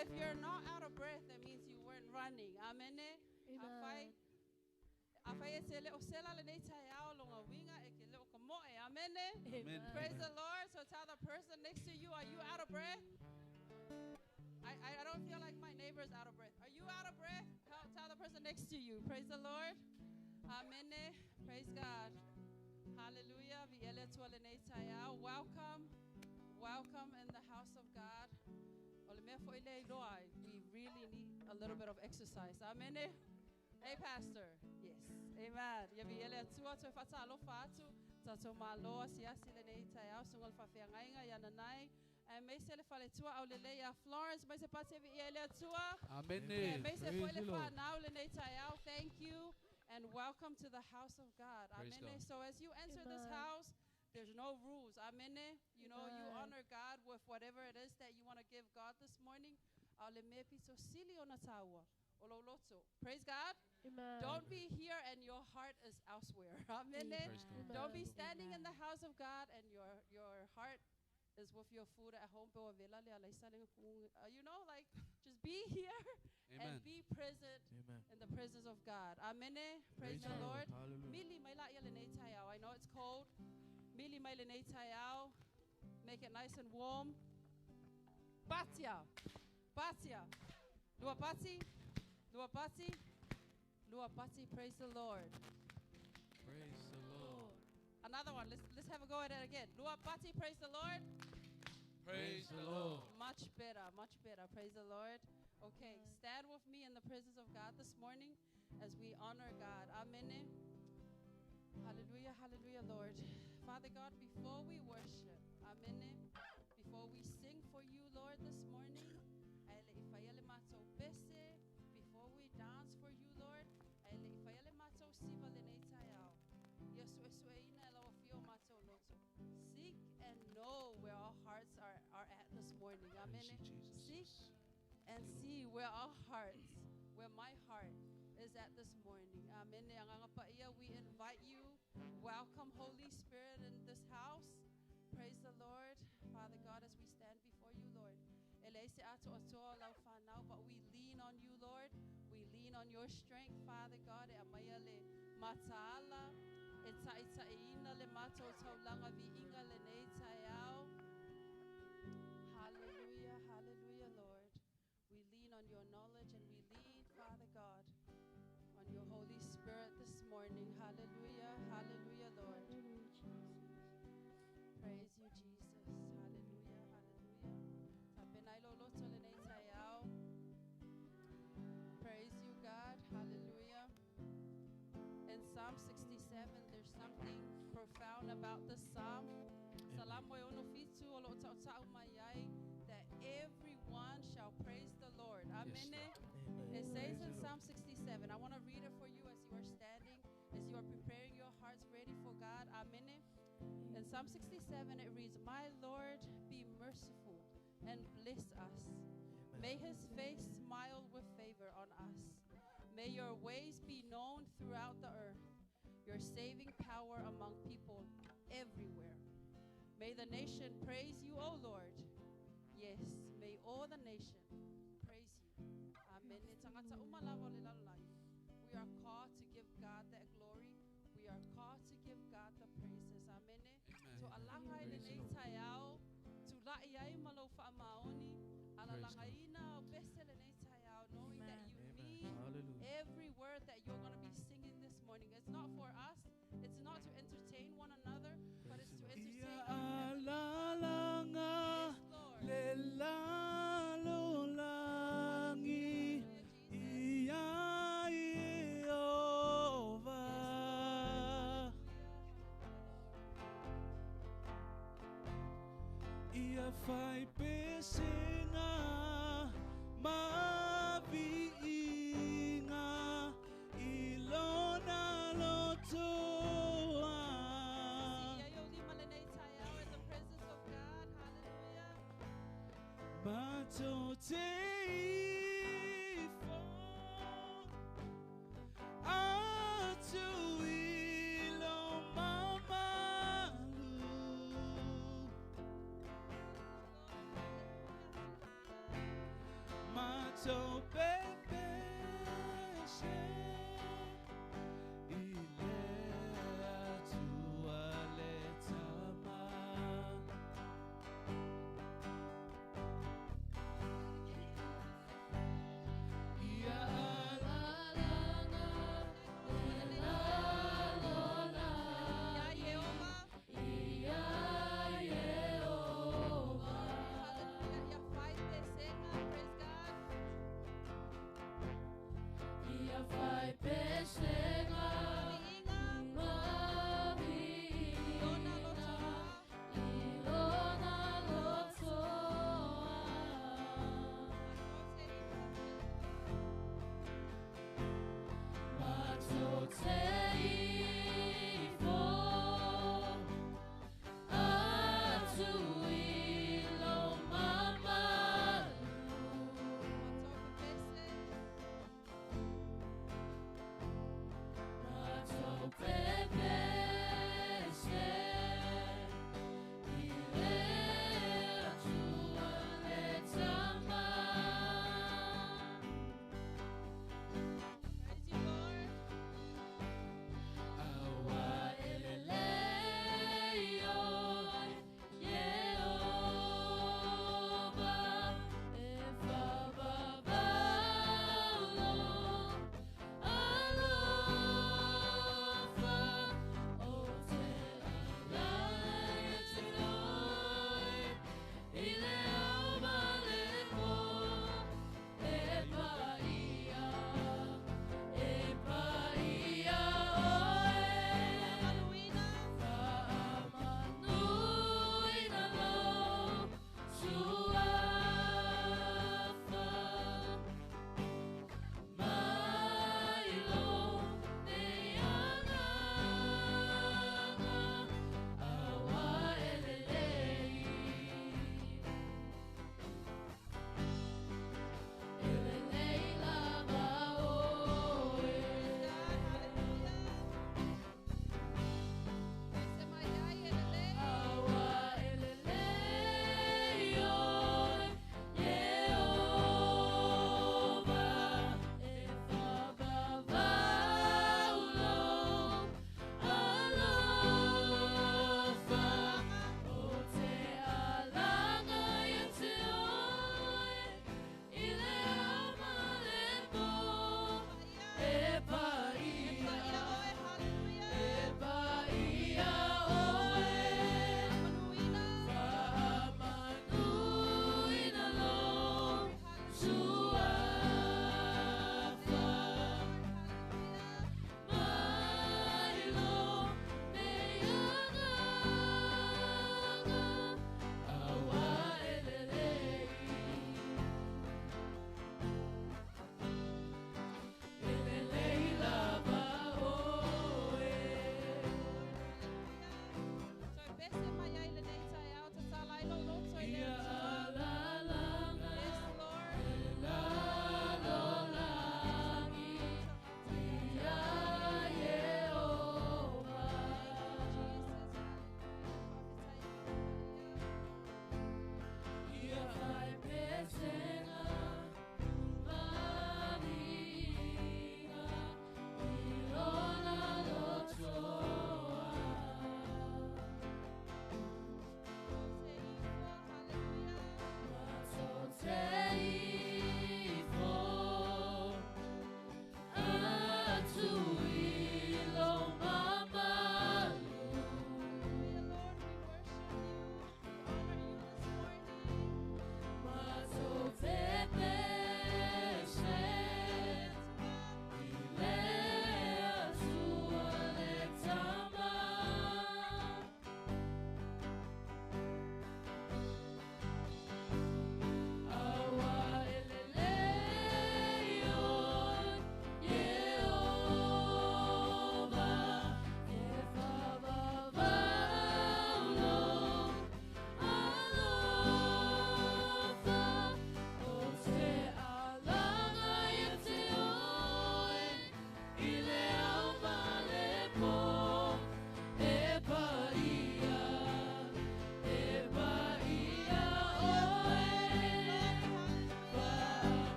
if you're not out of breath, that means you weren't running. Amen. Amen. Afai e se le o sela le nei taeao longa winga e ke le o ka moe. Amen. Amen. Praise the Lord. So tell the person next to you, are you out of breath? I don't feel like my neighbor's out of breath. Are you out of breath? Tell the person next to you. Praise the Lord. Amen. Praise God. Hallelujah. Welcome. Welcome in the house of God. We really need a little bit of exercise. Amen. Hey, Pastor. Yes. Amen. Florence. Amen. Thank you and welcome to the house of God. Praise Amen. God. So as you enter this house, there's no rules. Amen. You know, you honor God with whatever it is that you want to give God this morning. Praise God. Amen. Don't be here and your heart is elsewhere. Amen. Praise God. Don't be standing in the house of God and your heart is with your food at home. You know, like, just be here. Amen. And be present. Amen. In the presence of God. Amen. Praise the Lord. I know it's cold. Make it nice and warm. Batia. Batia. Luapati. Luapati. Luapati. Praise the Lord. Praise the Lord. Another one. Let's have a go at it again. Luapati, praise the Lord. Praise the Lord. Much better, much better. Praise the Lord. Okay, stand with me in the presence of God this morning as we honor God. Amen. Hallelujah, hallelujah, Lord. Father God, before we worship, amen, before we sing for you, Lord, this morning, before we dance for you, Lord, seek and know where our hearts are at this morning. Amen. Seek and see where our hearts, where my heart is at this morning. Amen. We invite you. Welcome, Holy Spirit, in this house. Praise the Lord. Father God, as we stand before you, Lord. But we lean on you, Lord. We lean on your strength, Father God. Hallelujah, hallelujah, Lord. We lean on your knowledge and we lean, Father God, on your Holy Spirit this morning. Hallelujah, hallelujah, Lord. Praise you, Jesus. Hallelujah, hallelujah. Praise you, God. Hallelujah. In Psalm 67, there's something profound about this psalm. That everyone shall praise the Lord. Amen. Yes, Lord. It says in Psalm 67, I want to read it for you as you are standing, as you are preparing your hearts ready for God. Amen. In Psalm 67, it reads, My Lord, be merciful and bless us. Amen. May his face smile with favor on us. May your ways be known throughout the earth, your saving power among people everywhere. May the nation praise you, O Lord. Yes, may all the nation praise you. Amen. We are called to give God that glory. We are called to give God the praises. Amen. So alanga ile nei taiao, tu lai ai malo whaamaoni, alalangaina o pese le nei taiao, knowing that you mean every word that you're going to be singing this morning. It's not for us. It's not to entertain one another, but it's to entertain our heavenly Father. Yes, Lord. Ia fai pesenga maviinga ilona lotoa. In the presence of God, hallelujah. Matote ifo atu ilo mamalu. Matou pepese i le Atua le Tama. Ia Ia Ieova. Hallelujah. Ia fai pesega. Praise God. Ia fai pesega Viiga. ma Lona viiga lotoa. Ilona lotoa. Matou te ifo. Matou te ifo atu i lo mamalu. Matou pepese.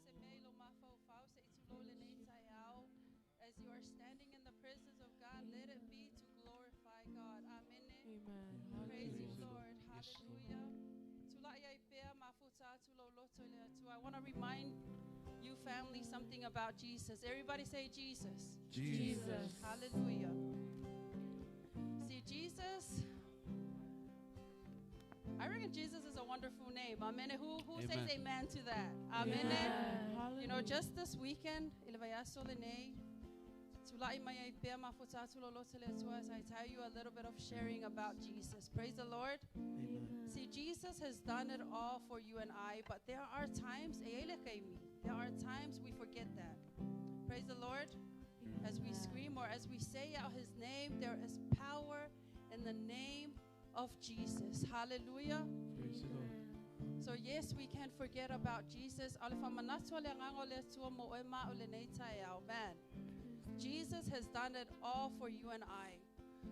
se mea I lo mafaufau se I tulou lenei taeao. As you are standing in the presence of God, let it be to glorify God. Amen. Amen. Praise you, Hallelujah. Lord. Yes, Lord. Hallelujah. Tula'i ai pea mafuta atu lo loto I le Atua. I want to remind you family something about Jesus. Everybody say Jesus. Jesus. Hallelujah. See, Jesus, I reckon Jesus is a wonderful name. Amen. Who says Amen. amen to that? Amen. Yeah. You know, just this weekend, i le vaiaso lenei, tula'i mai ai pea mafuta atu lo loto le Atua as I tell you a little bit of sharing about Jesus. Praise the Lord. Amen. See, Jesus has done it all for you and I, but there are times, e ai le kaimi, there are times we forget that. Praise the Lord. As we scream or as we say out his name, there is power in the name of Jesus. Hallelujah. Praise the Lord. So yes, we can forget about Jesus. Ale whamanatu le agaga o le Atua mo oe ma o lenei taeao. Man, Jesus has done it all for you and I.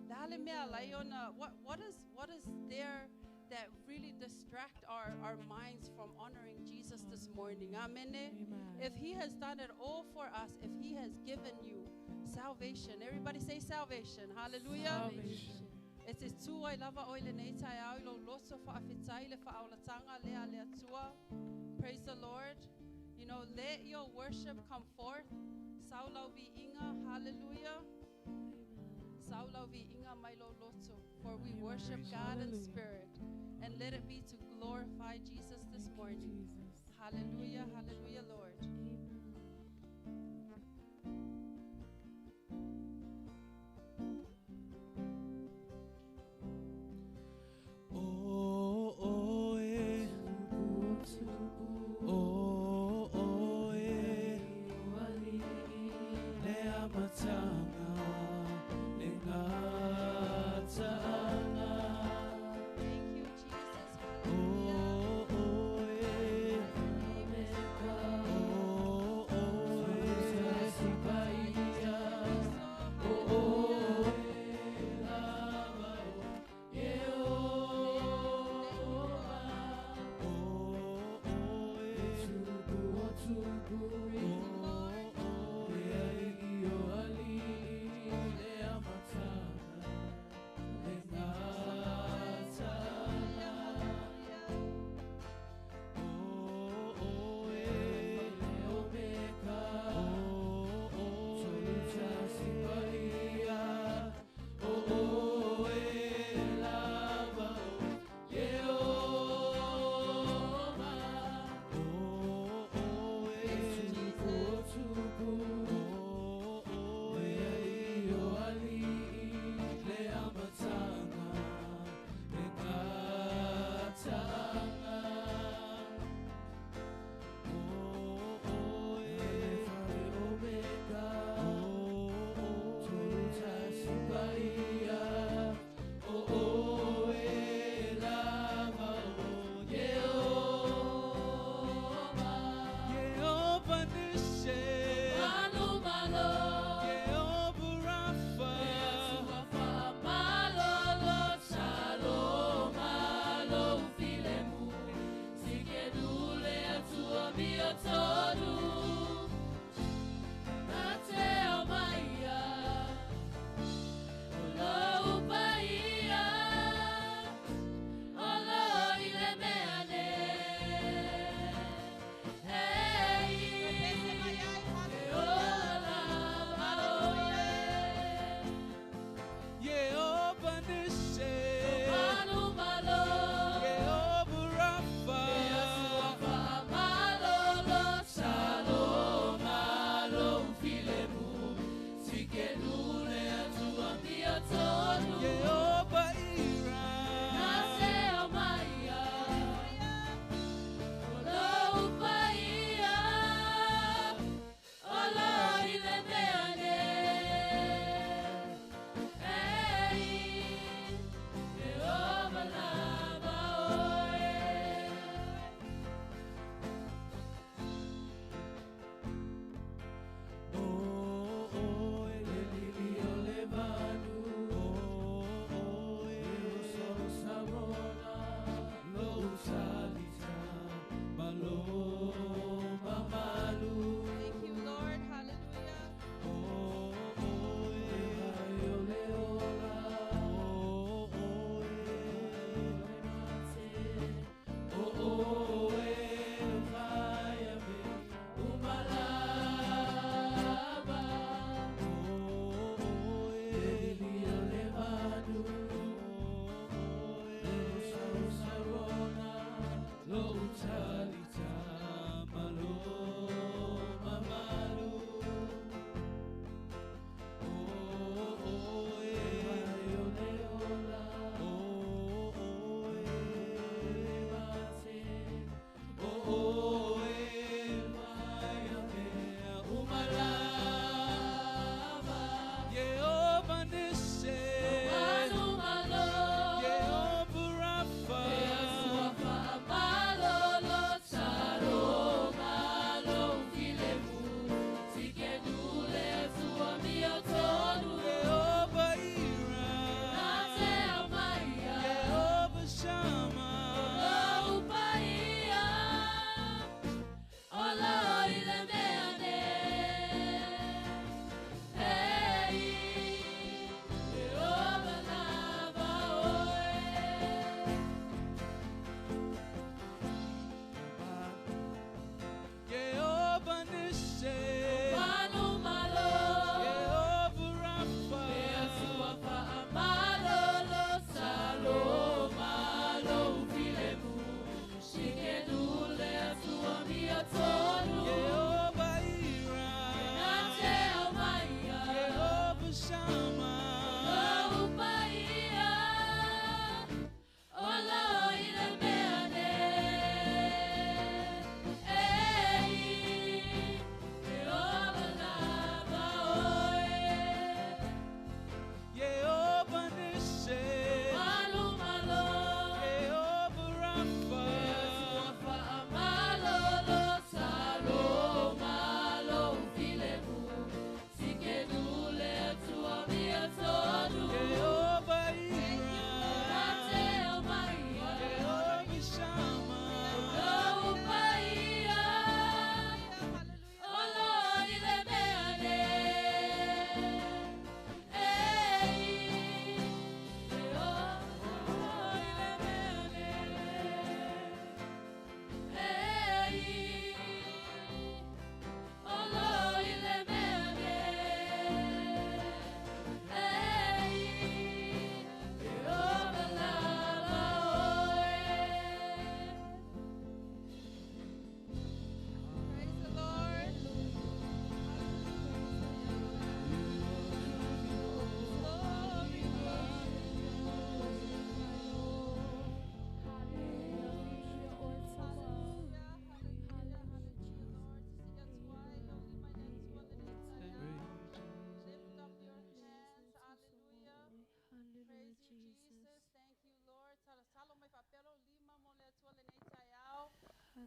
Le hale mea lai ona, what is there that really distract our minds from honoring Jesus this morning? Amen. Amen. If he has done it all for us, if he has given you salvation, everybody say salvation. Hallelujah. Salvation. E te tua I lava o i lenei taeao i lo loto whaawhitai le whaaulatanga le a le Atua. Praise the Lord. You know, let your worship come forth. Saulau vi inga, hallelujah. Saulau vi inga mai lo loto. For we Amen. worship Praise the God in Hallelujah. spirit. And let it be to glorify Jesus this Thank you, morning. Jesus. Hallelujah, hallelujah, Lord. Amen. Oh, oh, eh. Oh, oh, eh. Le amatanga, le ngatanga. Thank you, Jesus. Hallelujah. Oh, oh, eh. Oh, oh, eh. Oh, oh, eh. Oh, oh, eh. Oh, oh, eh. Oh, oh, eh. Oh, oh, eh, lava, Oh, oh, eh. Oh, oh, eh. Oh, oh, eh. Oh, oh, eh. Jehovah Nissi, Jehovah Rapha, Jehovah Nissi, Jehovah Rapha,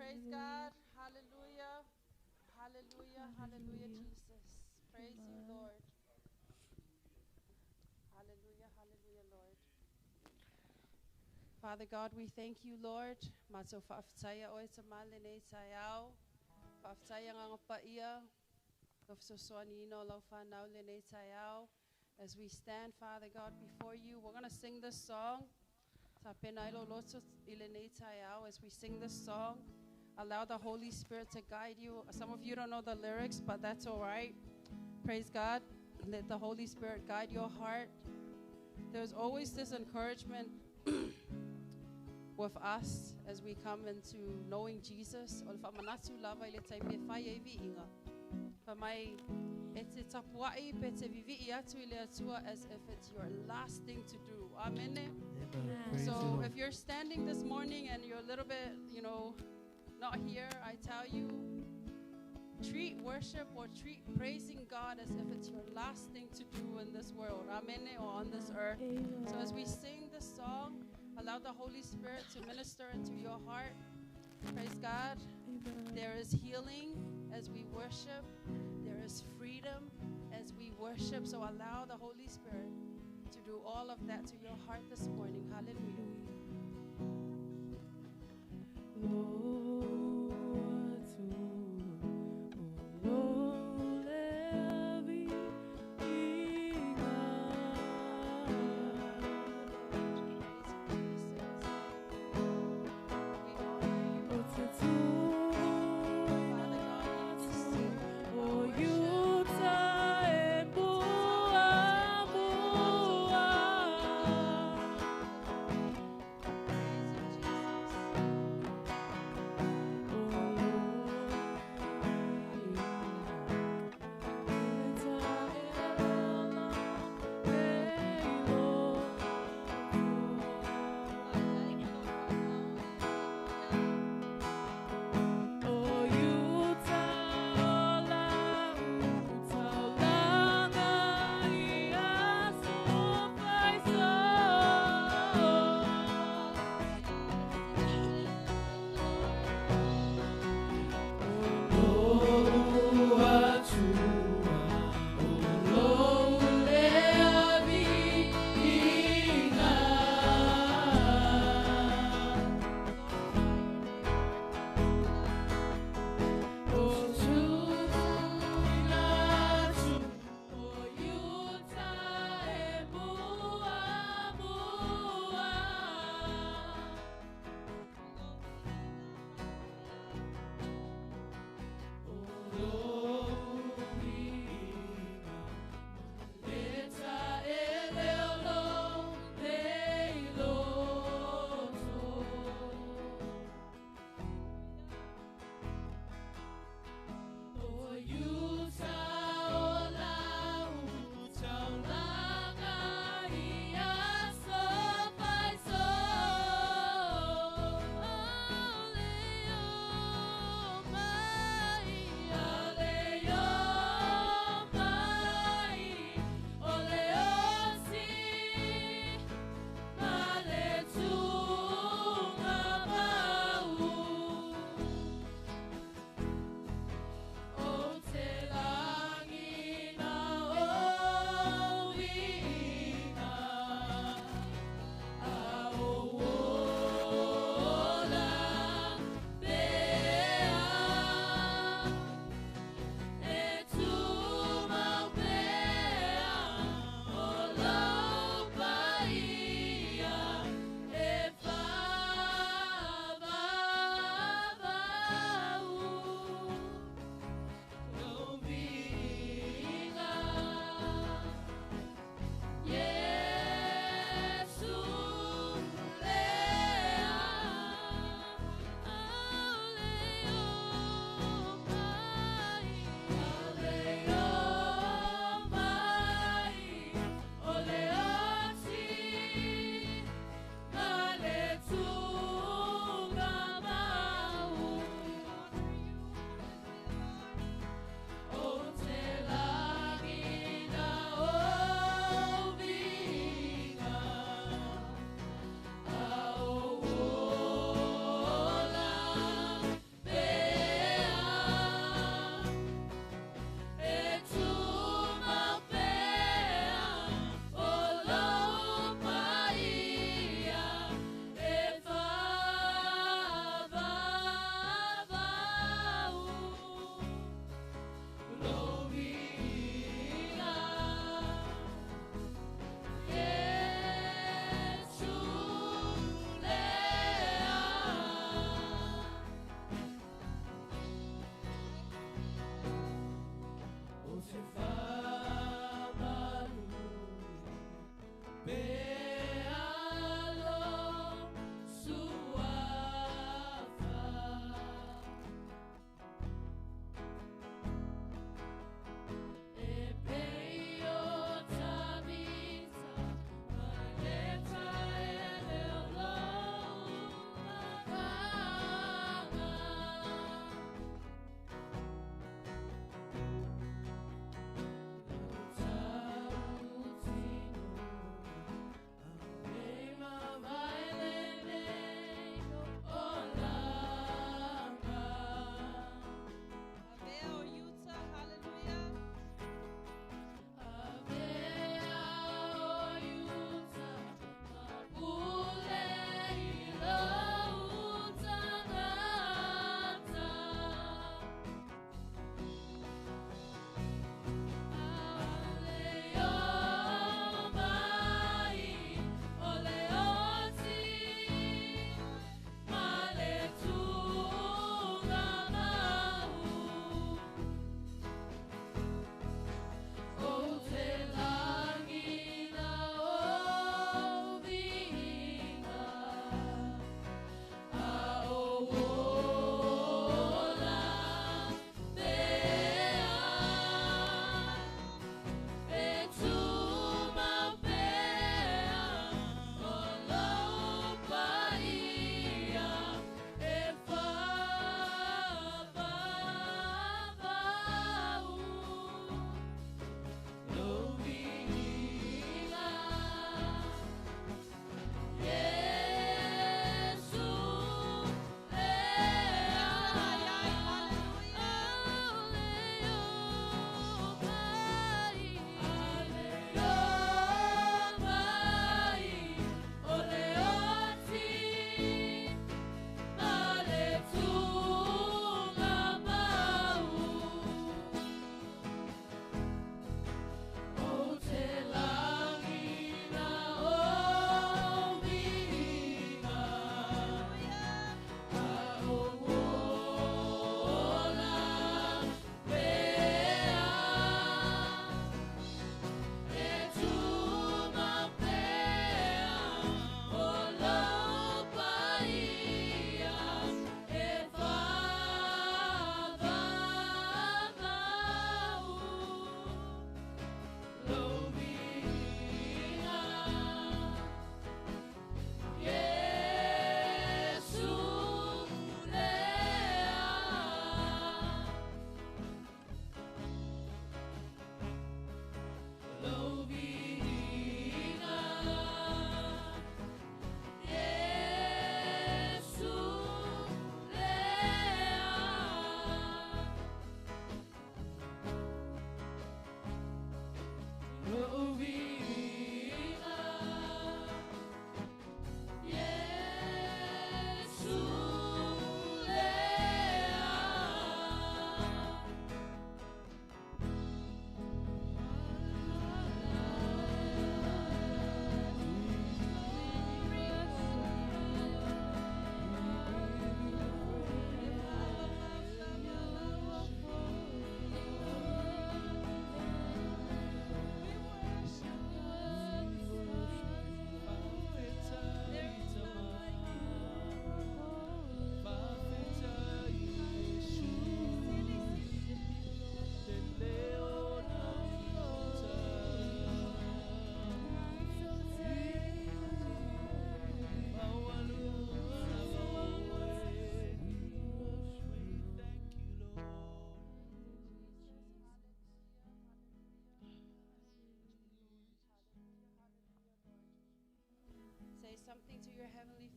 Praise God. Hallelujah. Hallelujah. Hallelujah, Jesus. Praise you, Lord. Hallelujah. Hallelujah, Lord. Father God, we thank you, Lord. Matou faafetaia oe Tama lenei taeao. Faafetai Agaga Paia. Lo fesoasoaniina o lau fanau lenei taeao. As we stand, Father God, before you, we're going to sing this song. Tapena ai lou loto i lenei taeao as we sing this song. Allow the Holy Spirit to guide you. Some of you don't know the lyrics, but that's all right. Praise God. Let the Holy Spirit guide your heart. There's always this encouragement with us as we come into knowing Jesus. O le faamanatu lava i le taimi e fai ai viiga. Fai mai e te tapuai pe te vivii atu i le Atua as if it's your last thing to do. Amen. Amen. Praise the So Lord. if you're standing this morning and you're a little bit, not here, I tell you, treat worship or treat praising God as if it's your last thing to do in this world. Amen. Or on this earth. So as we sing this song, allow the Holy Spirit to minister into your heart. Praise God. There is healing as we worship. There is freedom as we worship. So allow the Holy Spirit to do all of that to your heart this morning. Hallelujah. Lo atu o lo le viiga. Praise you, Jesus. We honor you. O te Father God, you deserve o our worship. iuta e mua mua. Praise you, Jesus.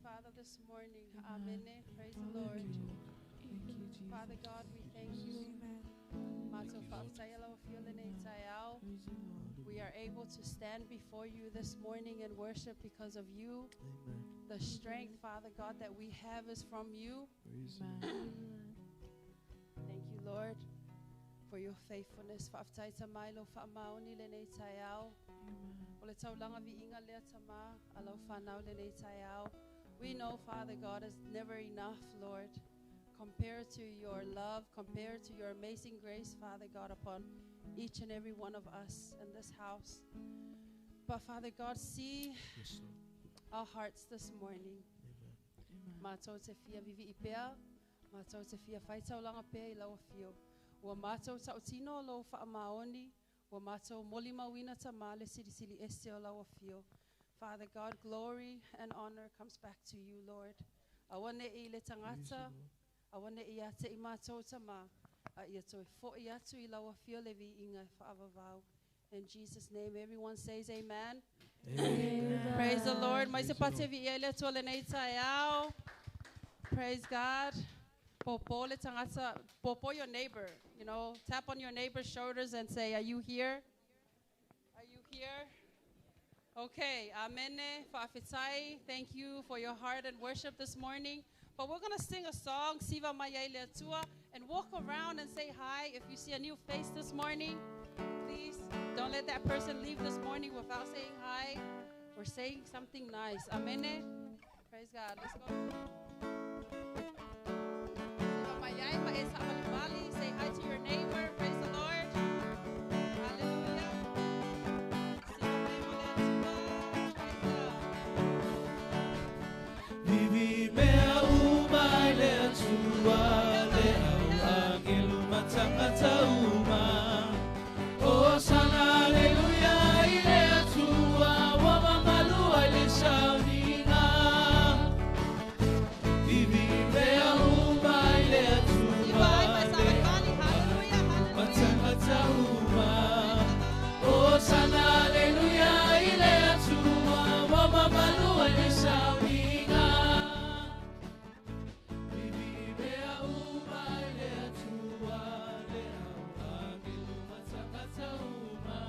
Father this morning. Amen. Praise the Lord. Thank you, Lord. Thank you, Jesus. Father God, we thank you. Thank Mato you, Lord. fa'afetai lau afio lenei taeao. Praise you, Lord. We are able to stand before you this morning and worship because of you. Amen. The strength, Father God, that we have is from you. Praise the Lord. Amen. Thank you, Lord, for your faithfulness. Fa'afetai tamai lo fa'amaoni lenei taeao. Amen. O le taulaga viiga lea tamā, a lau whanau lenei taeao. We know, Father God, is never enough, Lord, compared to your love, compared to your amazing grace, Father God, upon each and every one of us in this house. But Father God, see Yes, Lord. our hearts this morning. Amen. Amen. Mātou te fia vivi i pea, mātou te fia whaitaulanga pea i lau whio. Ua mātou tautino o lau whaamaoni, ua mātou moli mauina ta male silisili ese o lau whio. Father God, glory and honor comes back to you, Lord. Awa ne i le Praise the tangata, Lord. awa ne i ate i mātou ta mā, a ia toi fo i atu i lau whio le vi inga whaavavau. In Jesus' name, everyone says amen. Amen. Praise the Lord. Mai se Praise the pate vi ia le atua lenei taeao. Praise God. Popo le tangata, popo your neighbor. You know, tap on your neighbor's shoulders and say, "Are you here? Are you here?" Okay. Amen. Fa'afetai. Thank you for your heart and worship this morning. But we're gonna sing a song, Siva Maya le Atua, and walk around and say hi. If you see a new face this morning, please don't let that person leave this morning without saying hi or saying something nice. Amen. Praise God. Let's go. Siva Mayai ma e sa'avalivali. Say hi to your neighbor. Praise the Lord. Hallelujah. Siva mai mo le Atua. Praise God. Vivi mea uma i le Atua, le au angelu matangata uma. Hosana, haleluya i le Atua, ua mamalua i le sauniga. Vivi mea uma i le Siva Atua, mai ma e le sa'avalivali. Hallelujah. Hallelujah. matangata uma. Hosana, haleluya i le Atua, ua mamalua i le sauniga. Vivi mea uma i le Atua, le au angelu matangata uma.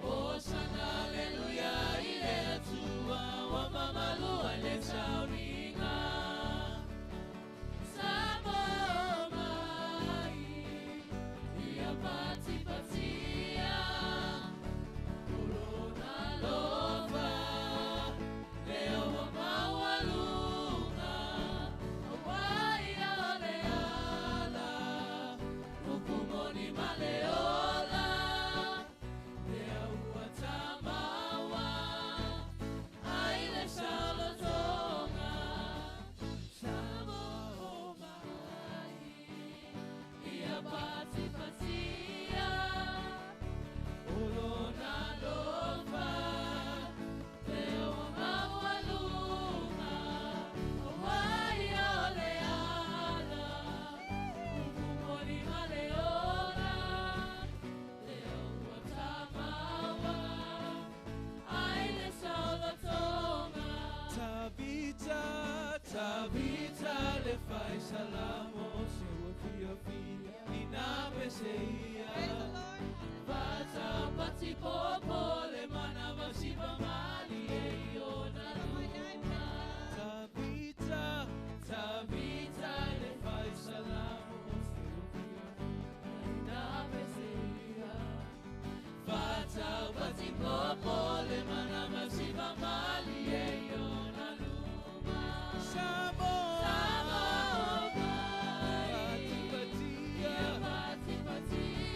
Hosana, haleluya i le Atua, ua mamalua i le sauniga. Samo mai, ia patipatia, Corona lova, leo wa maualuga, Hawaii o le ala, Ukumoni maleola, Lea ua tamawa, ai le salotonga, Samo mai, ia patipatia, Olona lova, leo maualuga, Hawaii o le ala, Ukumoni maleola, Leo ua tamawa, ai le salotonga. Tavita, Tavita le fai salamo, se ua fia fia, ina peseia. Praise the Lord. Vata pati popo le mana vasiva mali e iona luma. Tavita, Tavita le fai salamo, se ua fia fia, ina peseia. Vata pati popo le mana vasiva mali e iona luma. Samo, Samo mai, Pati patia,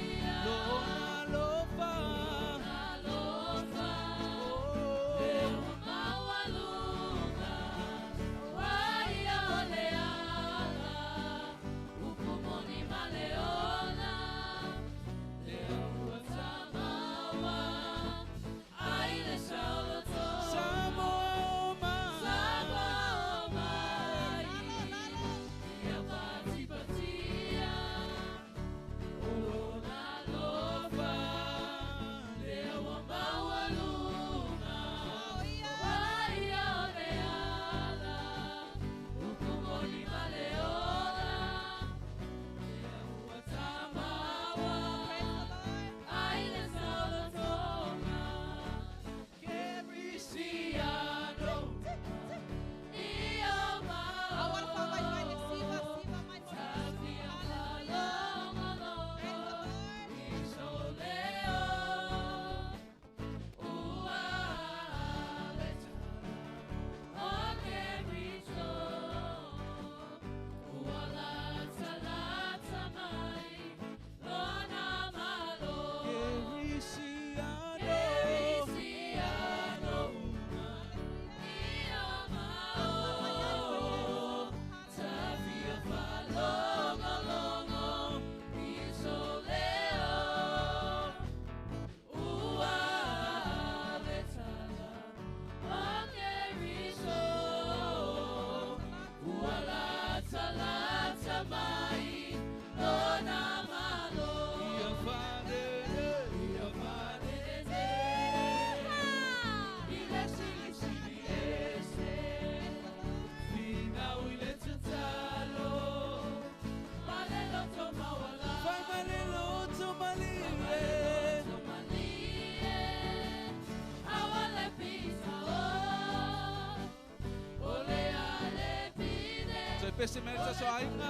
Tasi o aiga.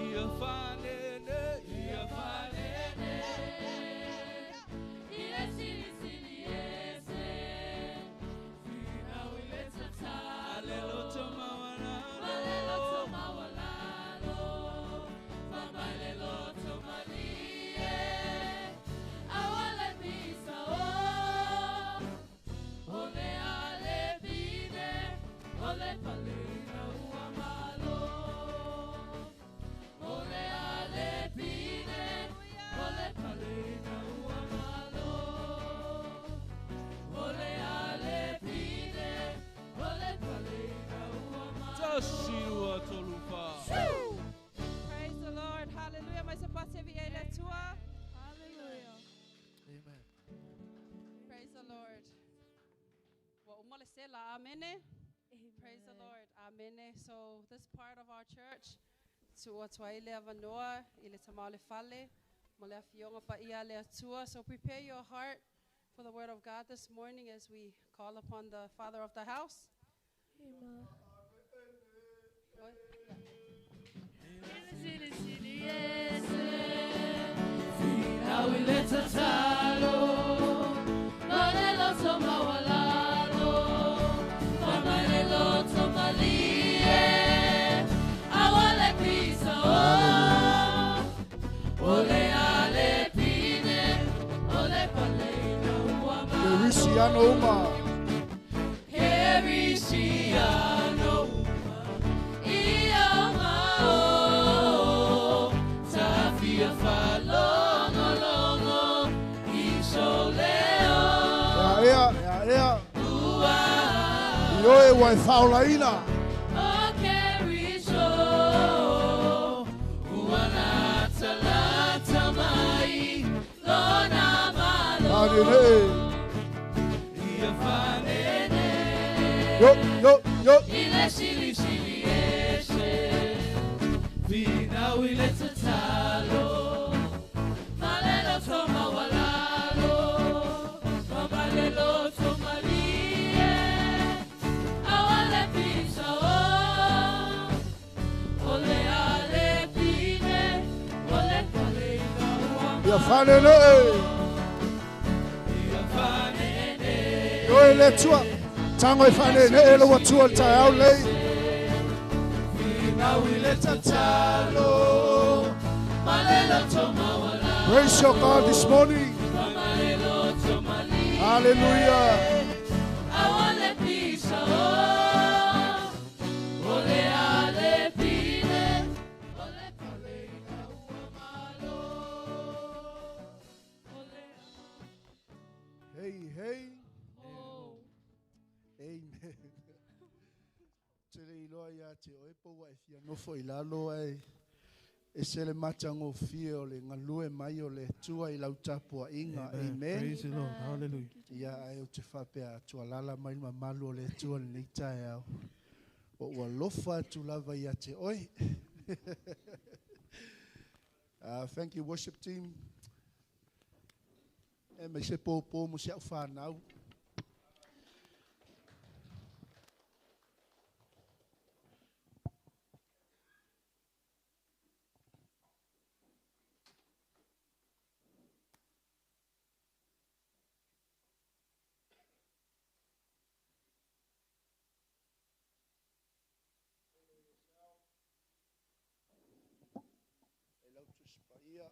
Ia fanene, ia fanene. Ile sili sili ese. Finau ile tatalo. Alelo tomawalalo. Alelo tomawalalo. Mamale loto malie. Awale pisa o. Ole ale pine. Ole palena uamalo. Ole ale pine. Ole palena uamalo. Ole ale pine. Ole palena uamalo. Tasi rua tolu fa. Praise the Lord. Hallelujah. Mai se pase vi e le tua. Hallelujah. Amen. Praise the Lord. Wa umale sela. Amen. Praise the Lord. Amen. So this part of our church, tu atuai le avanoa, i le tamau le fale, mo le afioga pa ia le atua. So prepare your heart for the word of God this morning as we call upon the Father of the house. Amen. Oi. Ile sili sili ese. Finau ile tatalo. Malelo tomawalalo. Mamale loto malie. Awale pisa o. Ole ale pine. Ole palena uamalo. Kerisiano uma. Kerisiano uma. Ia mao. Tafia falongolongo. Isoleo. Ea, ea, ea, ea. Ua. Ioe wa e whaolaina. O Kerisho. Ua lata lata mai. Lona malo. Manene. Ia fanene. Yo, yo, yo. Ile sili sili ese. Finau ile tatalo. Malelo toma walalo. Mamalelo tomalie. Awale pisa o. Ole ale pine. Ole paleina uamalo. Ia whanene. Ia fanene. Ioe le tua. Tango e whanene e lo atua le tae au lei. Finau ile tatalo. Malelo toma walalo. Praise your God this morning. Mamalelo tomalie. Hallelujah. Awale pisa o. Ole ale pine. Ole paleina uamalo. Ole. Hey, hey. Oh. Amen. Te le iloa ia te oe po wa e fia nofo i lalo ai. E se le matango fie o le ngalue mai o le tua i lau tapua inga. Amen. Praise the Lord. Hallelujah. Ia ai o te whapea tua lala mai mamalu o le tua le nei tae au. O ua lofa atu lava ia te oe. Thank you, worship team. E mai se pōpō mo se au whānau. E lau tusi paia.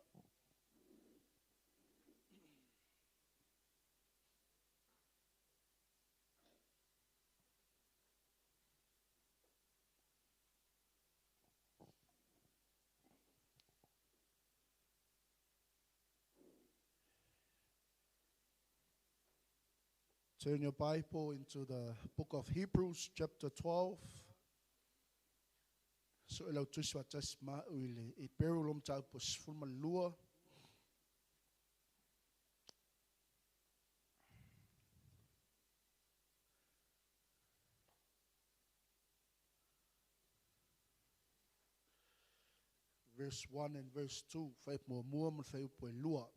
Turn your Bible into the book of Hebrews, chapter 12. So e lau tusi wa tasi ma ui le e peru lom tau po sifulu ma lua. Verse 1 and verse 2. Whai mua mua ma whai upo e lua.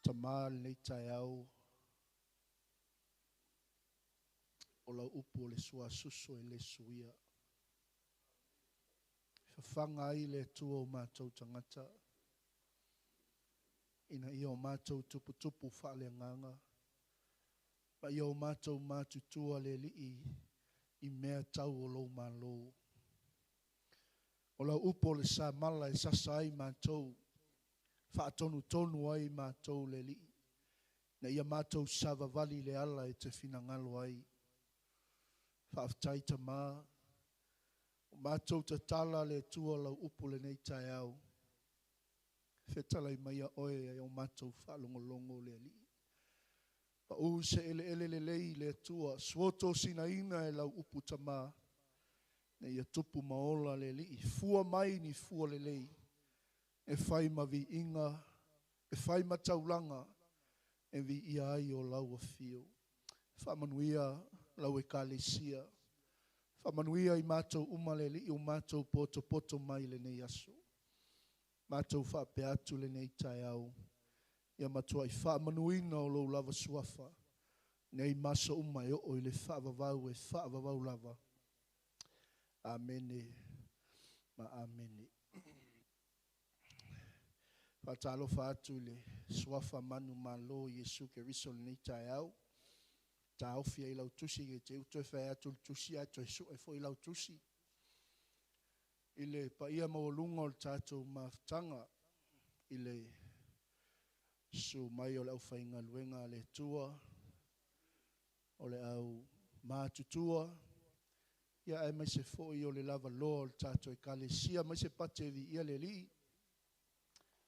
Tama nei tai au. O lau upu o le suasusu e le suia. Fafaga ai le Atua o matou tagata, ina ia o matou tuputupu faaleagaga, ma ia o matou matutua le Alii i mea tau o lou malo. O lau upu o le samala e sasa ai matou, faatonutonu ai matou le Alii, na ia matou savavali le ala e te finagalo ai. Faafetai Tamā, o matou tatala le Atua lau upu lenei taeao. Fetalai maia oe ai o matou faalogologo le Alii. Pau se eleele lelei le Atua, suoto sinaina e lau upu Tamā, na ia tupu maola le Alii, fua mai ni fua lelei, e fai ma viiga, e fai ma taulaga, e viia ai o lau afio. Faamanuia lau ekalesia, faamanuia i matou uma le Alii o matou potopoto mai lenei aso. Matou faapea atu lenei taeao, ia matuai faamanuina o lou lava suafa, nei maso uma e oo i le faavavau e faavavau lava. Amene ma amene. Faatalofa atu i le suafa manu malo Iesu Keriso lenei taeao. Taofi ai lau tusi ke te utu e whai atu le tusi ai toe sue foi lau tusi. I le paia maualuga o le tātou mafutaga i le su mai o le aufaigaluega a le Atua, o le au matutua, ia ae mai se foi o le lavaloa o le tātou ekalesia, mai se pate viia le Alii,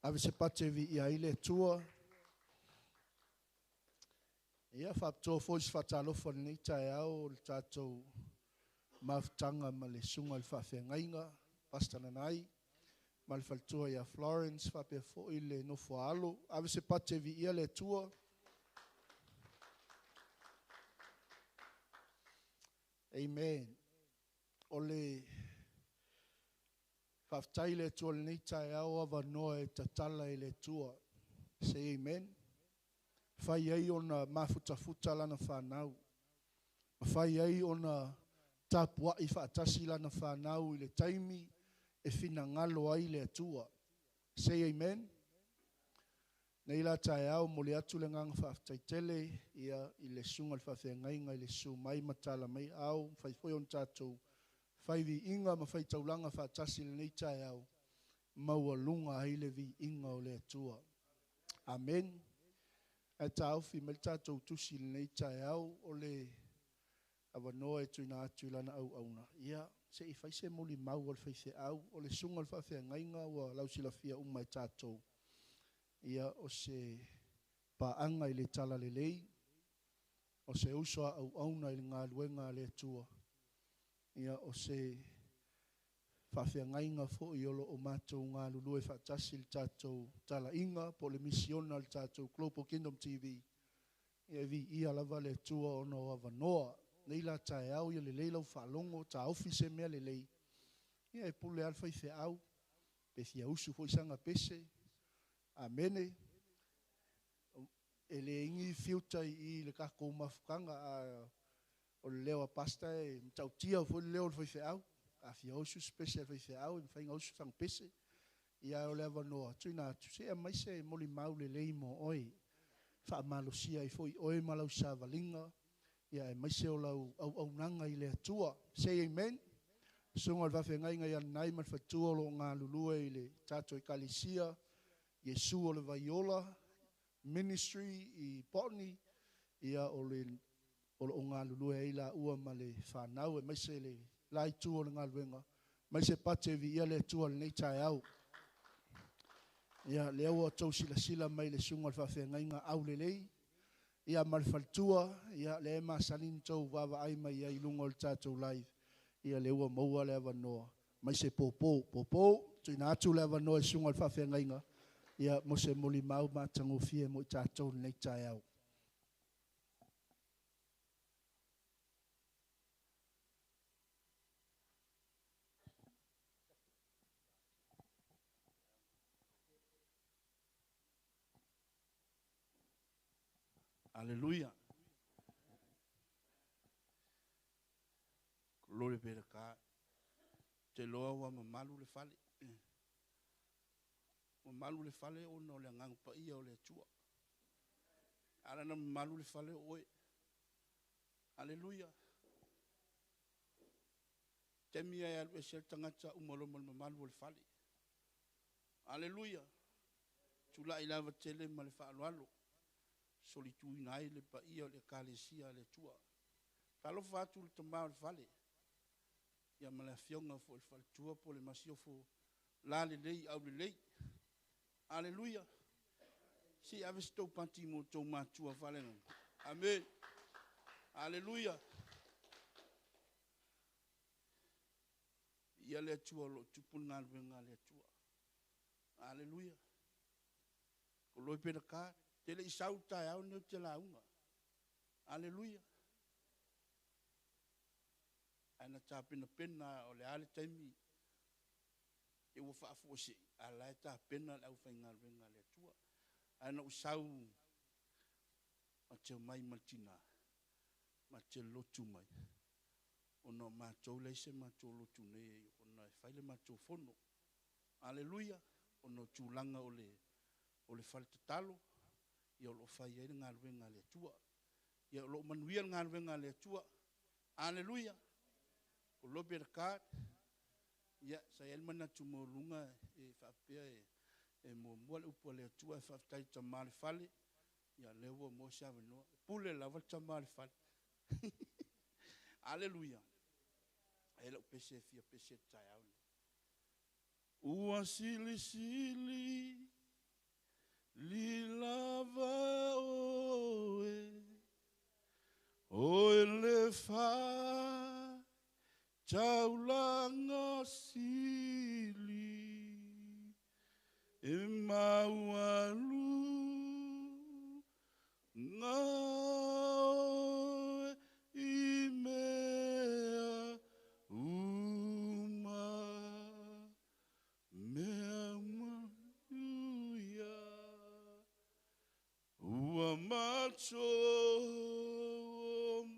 ave se pate viia ai le Atua. Ia faapitoa foi se faatalofa lenei taeao o le tātou mafutaga ma le susuga i le faafeagaiga, Pastor Nanai, ma le faletua ia Florence, faapea foi le nofo a alo, ave se pate viia le Atua. Amen. O le faafetai le Atua lenei taeao avanoa e tatala e le Atua. Say amen. Fai ai ona mafutafuta lana whanau. Fai ai ona tapuai faatasi lana whanau i le taimi e finagalo ai le Atua. Say amen. Nei la taeao mo le atu le nganga faafetaitele ia i le susuga i le faafeagaiga i le susu mai ma tala mai au, fai foi ona tatou fai viiga ma fai taulaga faatasi lenei taeao, maualuga ai le viiga o le Atua. Amen. Ae taofi mai le tatou tusi lenei taeao o le avanoa e tuuina atu i lana auauna. Ia, se i fai se molimau o le faifeau, o le susuga i le faafeagaiga ua lausilafia uma e tatou. Ia, o se paaga i le talalelei, o se uso a auauna i le galuega a le Atua. Ia, o se faafeagaiga foi o loo matou galulue faatasi le tatou talaiga po o le misiona le tatou Global Kingdom TV. Ia, e viia lava le Atua ona o avanoa. Nei la taeao ia lelei lau faalogo, taofi se mea lelei. Ia, e pule lava le faifeau, pe fia usu foi sanga pese. Amene. E le ingi fiuta i le tatou mafutaga a o le leo a pasta e matautia foi le leo o le faifeau. A fia usu se pese a le faifeau, e mafai ona usu sana pese. Ia o le avanoa, tuuina atu, se aumai se molimau lelei mo oe. Faamalosia ai foi oe ma lau savaliga, ia aemaise o lau auaunaga i le Atua. Say amen. Susuga o le faafeagaiga ia Nanai ma le faletua o lo o galulue i le tatou ekalesia, Iesu o le Vaiola Ministry i Botany, ia o le o lo o galulue ai laua ma le whanau, aemaise le la itu o le galuega, aemaise pate viia le Atua lenei taeao. Ia, lea ua tou silasila mai le susuga o le faafeagaiga aulelei, ia ma le faletua, ia lea e masani na tou vaavaai mai ai i luga o le tatou live, ia lea ua maua le avanoa, aemaise popo, popo, tuuina atu le avanoa i le susuga o le faafeagaiga, ia mo se molimau matagofie mo i tatou lenei taeao. Aleluia. Glory be to God. Te loa ua mamalu le fale. Mamalu le fale ona o le agaga paia o le Atua. Ala na mamalu le fale o oe. Aleluia. Taimi e alu ese le tagata uma loa ma le mamalu o le fale. Aleluia. Tulai lava tele ma le faaaloalo. Solituina ai le paia o le ekalesia a le Atua. Faalofa atu le tama o le fale. Ia ma le afioga foi i le faletua po o le masiofo lalelei aulelei. Aleluia. Se i ave se tou pati mo outou matua faaleagaga. Amen. Aleluia. Ia le Atua o lo o tupu le galuega a le Atua. Aleluia. Glory be to God. Te le i sau le taeao lenei ou te lauga. Aleluia. Ae na tapenapena o le a le taimi e ua faafuasei, a o la e tapena le aufaigaluega a le Atua. Ae na ou sau ma te omai ma le tina, ma te lotu mai, ona o matou leai se matou lotu nei ona e fai le matou fono. Aleluia! Ona o tulaga o le fale tatalo, ia o lo o fai ai le galuega a le Atua. Ia o lo o manuia le galuega a le Atua. Aleluia! Glory be to God. Ia, sa i ai le manatu maualuga e faapea e muamua le upu a le Atua, ae faafetai i le tama o le fale, ia lea ua maua se avanoa. E pule lava le tama o le fale. Aleluia. E lau pese e fia pese le taeao nei. Ua silisili li lava oe, oe le fa taulanga sili, e maualu ngā oe i mea uma, mea uma, hallelujah. Ua mato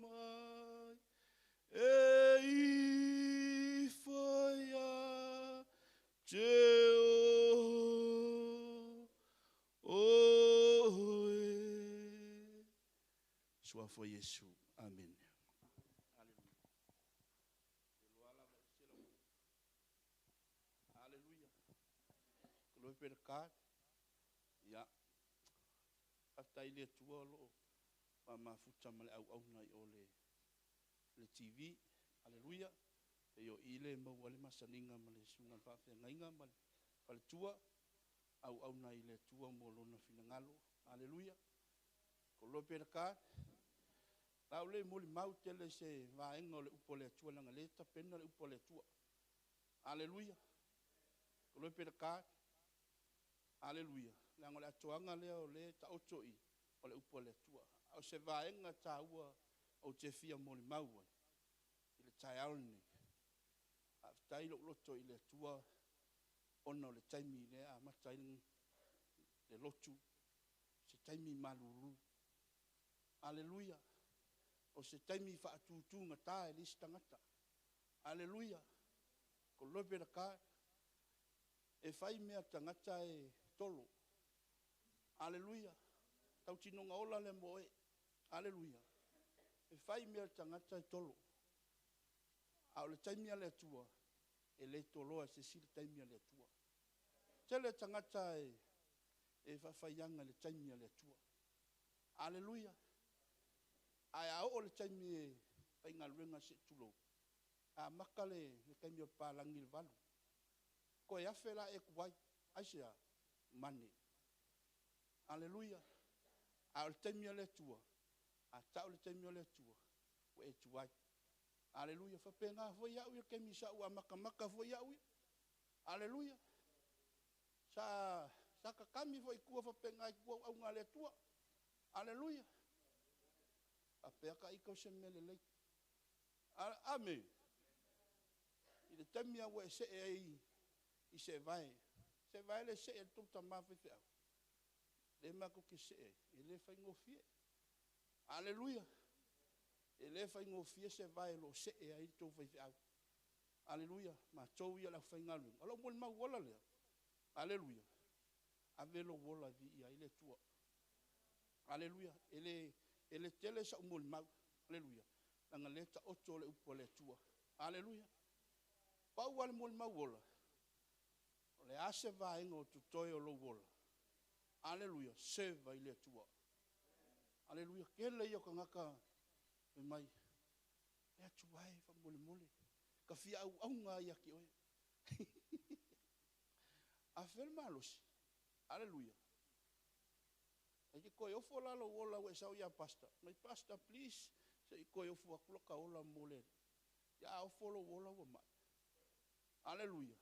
mai e ifo ia te oe. Suafo Iesu. Amen. Hallelujah. Glory be to God. Ia. Faafetai i le Atua o lo o faamafuta ma le auauna i o le TV. Hallelujah. E o i le maua le masaniga ma le susuga le faafeagaiga ma le faletua. Auauna i le Atua mo lona finagalo. Hallelujah. Glory be to God. La o le moli mau tele se vaega o le upu o le Atua leaga le tapena le upu o le Atua. Hallelujah. Glory be to God. Hallelujah. Leaga o le atoaga lea o le taoto i o le upu o le Atua. A o se vaega taua ou te fia molimau ai i le taeao lenei. Faafetai lou loto i le Atua ona o le taimi lea amata ai le lotu, se taimi malulu. Hallelujah. O se taimi faatutugata e le isi tagata. Hallelujah. Glory be to God. E fai mea tagata e tolo. Hallelujah. Tautinoga ola le mo e. Hallelujah. E fai mea tagata e tolo. A o le taimi a le Atua, e le toloa se si le taimi a le Atua. Tele tagata e faafaiaga le taimi a le Atua. Hallelujah. Ae a oo le taimi e faigaluega se tulou, a maka le taimi o palangi le 8. Koe afe la e kuai, ai se a, mane. Hallelujah. A o le taimi a le Atua, a tau le taimi o le Atua, ua e tuai. Hallelujah. Faapena foi au ia taimi sa ua makamaka foi au ia. Hallelujah. Sa kakami foi kua faapena i kua au ngā le Atua. Hallelujah. Faapea ka i kau se mele lei. Amen. I le taimi a ua e see ai i se vae. Se vae le see le tau tamā whaiwheau. Le mako ke see ai. E le whaingofie. Hallelujah. E le faigofie se vae o lo o see ai le tou faifeau. Aleluia. Matou ia le aufaigaluega. O lou molimau ola lea. Aleluia. Ave lou ola e viia ai le Atua. Aleluia. E le tele sau molimau. Aleluia. Leaga o lea e taoto le upu a le Atua. Aleluia. Pau lava le molimau ola, o le a se vaega o totoe o lou ola? Aleluia. Serve ai le Atua. Aleluia. Tele ia o tagata fai mai, le Atua e faamolemole, ta fia auauna lava ia te oe. A fea le malosi? Aleluia. E te toe ofo la lou ola ua e sau ia pastor. Mai pastor please, se i toe ofo atu lota ola mo le Alii. Ia a ofo lou ola ua mai. Aleluia.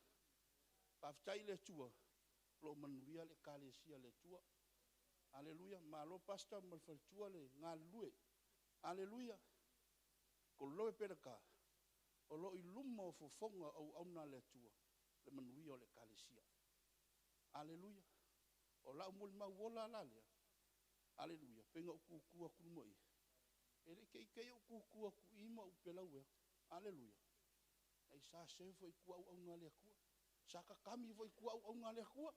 Faafetai i le Atua, o lo o manuia le Ekalesia a le Atua. Aleluia. Malo pastor ma le faletua le galulue. Aleluia. Koloe pea le ka, o lo o i luma o fofoga o auauna a le Atua le manuia o le Ekalesia. Aleluia. O lau molimau ola la lea, aleluia, pei ona ou tutu atu i luma i i, e le i teitei ou tutu atu i i ma ou pepelauwe atu. Aleluia. Ai sa serve foi i tua auauna a le Atua. Sa tatami foi i tua auauna a le Atua.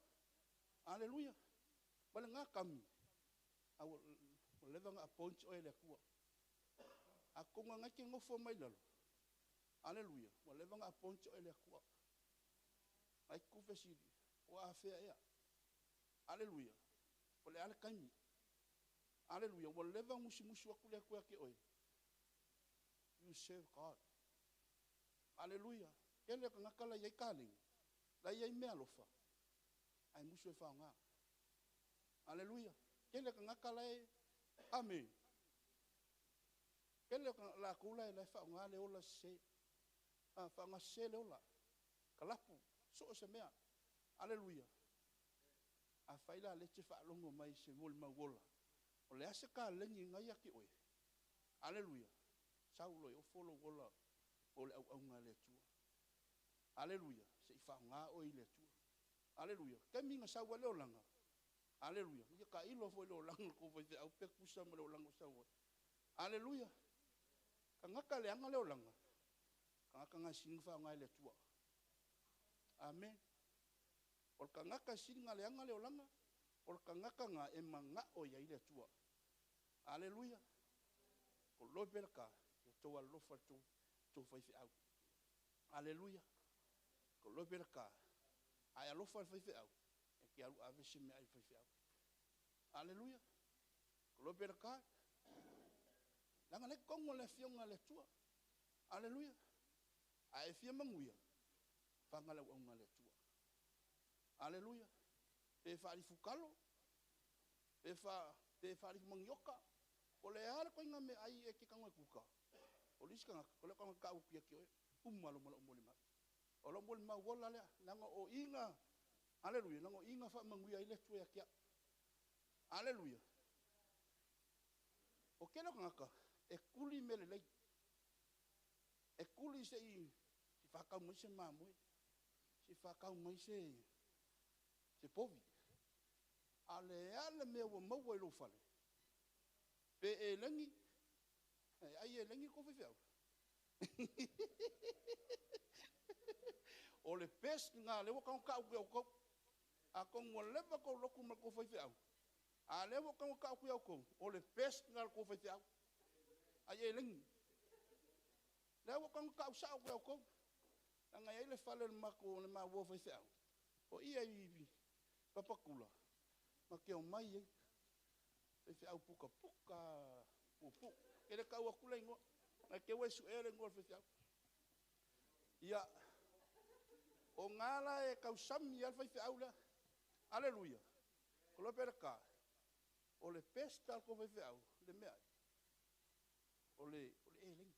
Aleluia. Ma lena kami, a ua leva ona appoint oe e le Atua. Atonu o lena e te nofo mai lalo, aleluia, ua leva ona appoint oe e le Atua. Ae te tuufesili, ua afea ea? Aleluia. O le a le taimi? Aleluia. Ua leva ona musumusu atu le Atua ia te oe. You serve God. Aleluia. Tele o tagata la e i ai taleni, la e i ai meaalofa, ae musu e faaaoga. Aleluia. Tele o tagata la e, amene. Tele o latou la e faaaoga le ola sese. A, faaaoga sese le ola. Kalapu, so o se mea. Aleluia. Afai la o lea e te faalogo mai i se molimau ola, o le a se taleni lena e ia te oe? Aleluia. Sau loa e ofo lou ola mo le auauna a le Atua. Aleluia. Se i faaaoga oe i le Atua. Aleluia. Taimi na sau ai le olaga. Aleluia. Ia tailo foi le olaga o le tou faifeau pe tusa ma le olaga o sau ai. Aleluia. Tagata leaga le olaga, tagata na e sili ona faaaoga e le Atua. Amen. O le tagata e sili ona leaga le olaga, o le tagata na e manao i ai le Atua. Aleluia. Koloi pea le ka, ia tou alolofa i le tou faifeau. Aleluia. Koloi pea le ka, a e alofa i le faifeau, e te alu ave se meaai i le faifeau. Aleluia. Koloi pea le ka. Leaga lea e totonu o le Afioga a le Atua. Aleluia. A e fia manuia, faga le auauna a le Atua. Aleluia. Pe faalifutalo, pe faalifumanioka, po o le a le ituaiga meaai e te tago e kuka, o le isi tagata, o le tagata tau atu ia te oe, uma lou malao molimau. O lou molimau ola lea, leaga o i na, aleluia, leaga o i na faamanuia ai le Atua ia te au. Aleluia. O tele o tagata, e tuli mea lelei. E tuli se i whakau mai se mamoe, se i whakau mai se povi. A le a le mea ua maua i lou fale, pe e lengi, e ai e lengi kou faifeau. O le best lena lea ua tago tau atu ia outou. Atonu ua leva tou lotu ma le tou faifeau, a lea ua tago tau atu ia outou, o le best lena a le tou faifeau. Ai e lengi. Lea ua tago tau sao atu ia outou. Leaga e i ai le fale o le matou, le maua faifeau, o i ai Papakula, ma te omai ai. Faifeau pukapuka puupuu. E le tau atu le igoa. Nai te ua e suea le igoa o le faifeau. Ia, o ngā la e tausami ai le faifeau lea. Aleluia. Ko loa pea le ka, o le best a le tou faifeau, le mea ai, o le eleni.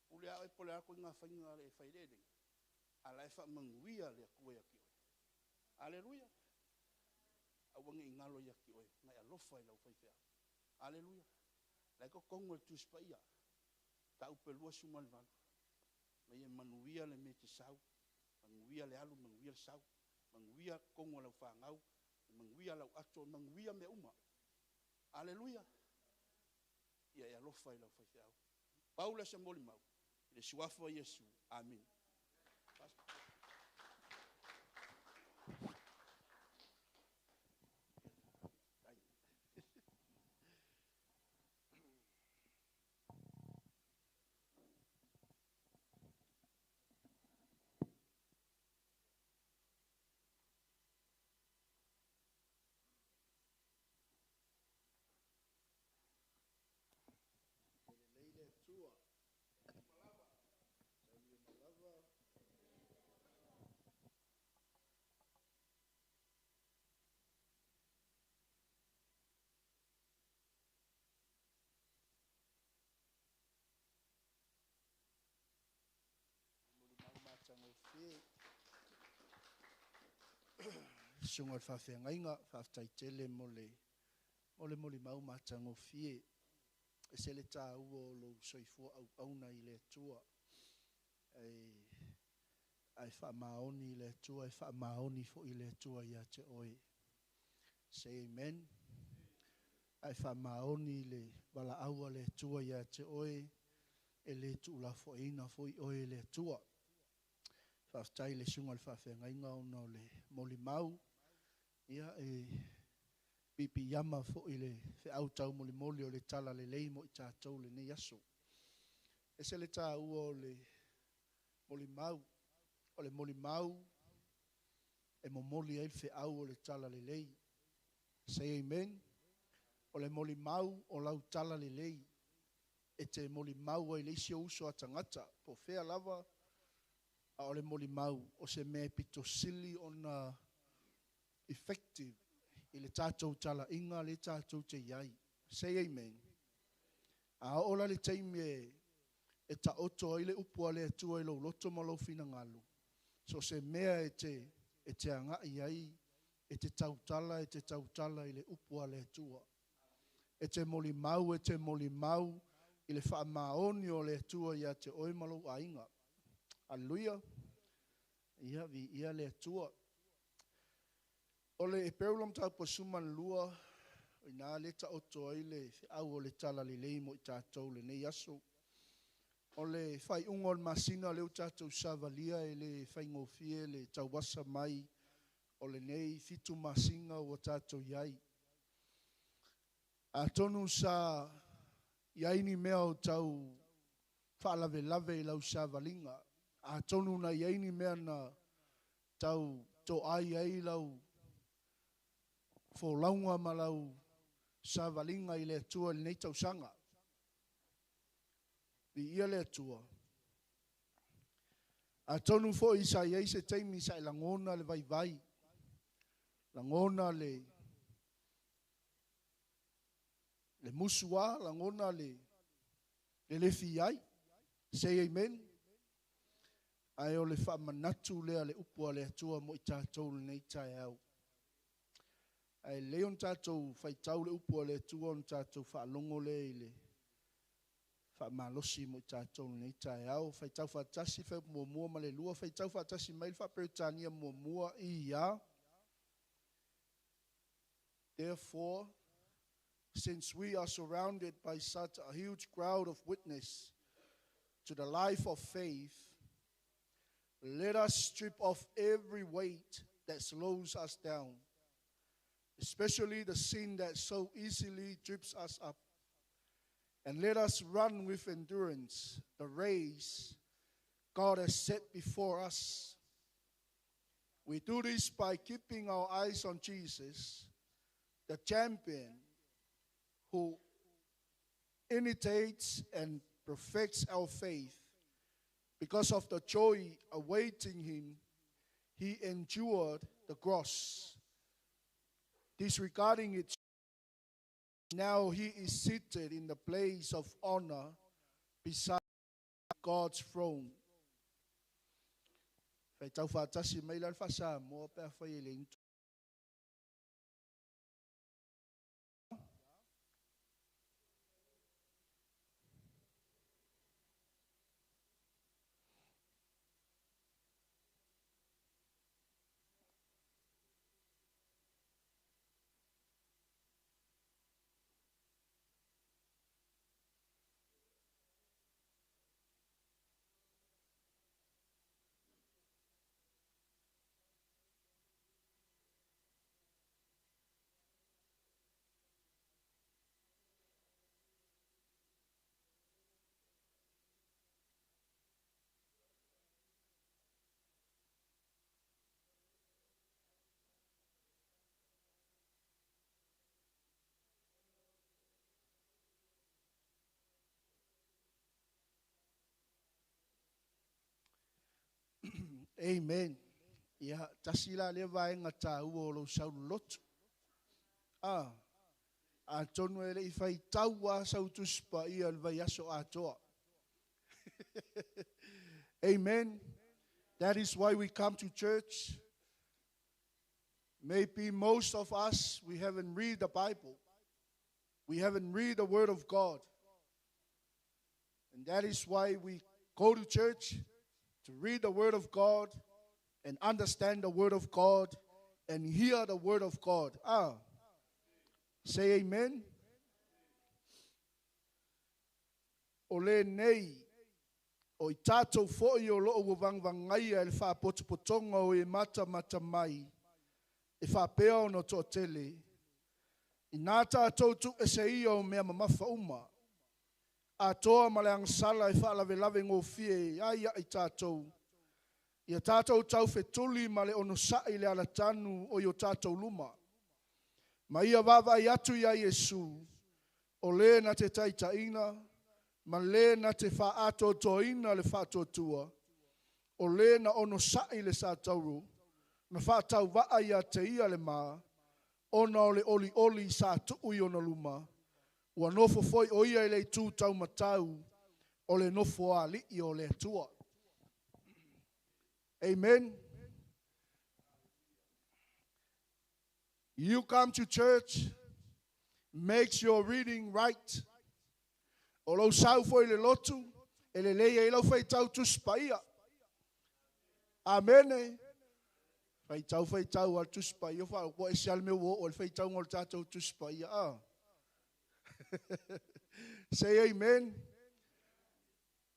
Pule a oe po o le a ituaiga faiga e fai ai le eleni, a la e faamanuia le Atua ia te oe. Aleluia. Aua ne i galo ia te oe, na e alofa i lau faifeau. Aleluia. La e totonu o le Tusi Paia, Mataupu e 28, ma ia manuia le mea e te sau, manuia le alu, manuia le sau, manuia totonu o lau fanau, manuia lau ato, manuia mea uma. Aleluia. Ia e alofa i lau faifeau. Pau lea o se molimau, i le suafa o Iesu. Amene. Lelei le Atua. Taulia malava. Molimau matagofie. Susuga i le faafeagaiga, faafetai tele mo le mo le molimau matagofie. E ese le taua o lou soifua auauna i le Atua. Ae faamaoni i le Atua, e faamaoni foi le Atua ia te oe. Say amen. Ae faamaoni i le valaau a le Atua ia te oe, e le tuulafoaiina foi oe e le Atua. Faafetai i le susuga i le faafeagaiga ona o le molimau. Ia, e piipiiama foi i le feau taumolimoli o le talalelei mo i tatou i lenei aso. E ese le taua o le molimau. O le molimau e momoli ai le feau o le talalelei. Say amen. O le molimau o lau talalelei e te molimau ai i le isi ou uso a tagata, po o fea lava, a o le molimau o se mea e pito sili ona effective i le tatou talaiga lea tatou te i ai. Say amen. A oo la i le taimi e taoto ai le upu a le Atua i lou loto ma lou finagalo, so o se mea e te agai ai, e te tautala, e te tautala i le upu a le Atua. E te molimau, e te molimau i le faamaoni o le Atua ia te oe ma lou aiga. Aleluia. Ia, viia le Atua. O le Eperu le mataupu 12, o i ina lea e taoto ai le feau o le talalelei mo i tatou i lenei aso. O le faaiuga o le masina lea ua tatou savalia, e le faigofie le tauasa mai o lenei 7 masina ua tatou i ai. Atonu sa i ai ni mea o tau faalavelave i lau savaliga, atonu na i ai ni mea na tau toai ai lau folauga ma lau savaliga i le Atua i lenei tausaga. Viia le Atua. Atonu foi sa i ai se taimi sa e lagona le vaivai, lagona le musuā, lagona le lefi ai. Say amen. Ae o le faamanatu lea le upu a le Atua mo i tatou lenei taeao. Ae lelei ona tatou faitau le upu a le Atua ona tatou faalogo lea i le faamalosi mo i tatou lenei taeao. Faitau faatasi le fuaiupu 1 ma le 2, faitau faatasi mai le faa-Peretania muamua ia. Therefore, since we are surrounded by such a huge crowd of witness to the life of faith, let us strip off every weight that slows us down, especially the sin that so easily trips us up. And let us run with endurance the race God has set before us. We do this by keeping our eyes on Jesus, the champion who imitates and perfects our faith. Because of the joy awaiting him, he endured the cross, disregarding it. Now he is seated in the place of honor beside God's throne. Faitau faatasi mai la le faa-Samoa pe afai e le Amen. Ia, tasi la lea vaega taua o lou sau i le lotu. A, atonu e le i faitau lava sau Tusi Paia i le vaiaso atoa. Amen. That is why we come to church. Maybe most of us, we haven't read the Bible. We haven't read the Word of God. And that is why we go to church, to read the Word of God and understand the Word of God and hear the Word of God. Say amen. O lenei, o i tātou foi o loo ua vagavagaia e le faapotopotoga o e matamata mai, e faapea ona toatele, inā tātou tuuese ia o mea mamafa uma, atoa ma le agasala e faalavelave gofie ai ia i tātou, ia tātou taufetuli ma le onosai i le alatanu o i o tātou luma. Ma ia vaavaai atu iā Iesu, o le na te taitaiina, ma le na te faaatoatoaina le faatuatua, o le na onosai le satauro, na faatauvaa ia te ia le ma, ona o le olioli sa tuu i ona luma, ua nofo foi o ia i le itu taumatau o le nofoalii o le Atua. Amen. You come to church, makes your reading right. O lou sau foi i le lotu, e lelei ai lau faitau Tusi Paia. Amene. Faitau, faitau a le Tusi Paia, ua ese lava le mea ua oo ai le faitauga o le tatou Tusi Paia. Say amen.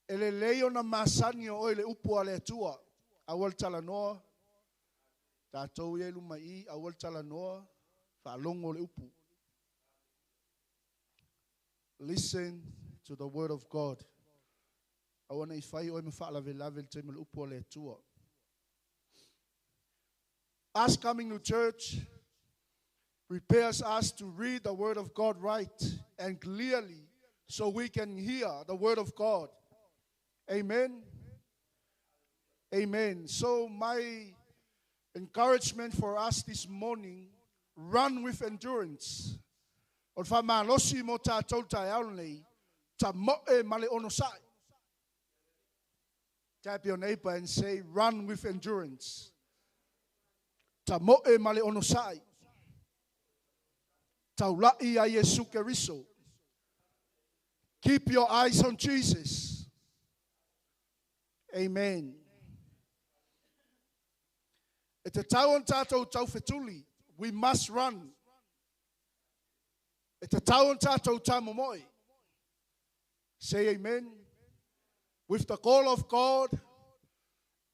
E lelei ona masani o oe i le upu a le Atua. Aua le talanoa. Tatou ia i luma i i, aua le talanoa, faalogo le upu. Listen to the word of God. Aua ne i fai oe ma faalavelave i le taimi o le upu a le Atua. Us coming to church prepares us to read the word of God right and clearly so we can hear the word of God. Amen. Amen. So my encouragement for us this morning, run with endurance. O le faamalosi mo tatou taeao lenei, tamoe ma le onosai. Tap your neighbor and say, run with endurance. Tamoe ma le onosai. Taulai ia Iesu Keriso. Keep your eyes on Jesus. Amen. E tatau ona tatou taufetuli. We must run. E tatau ona tatou tamomoe. Say amen. With the call of God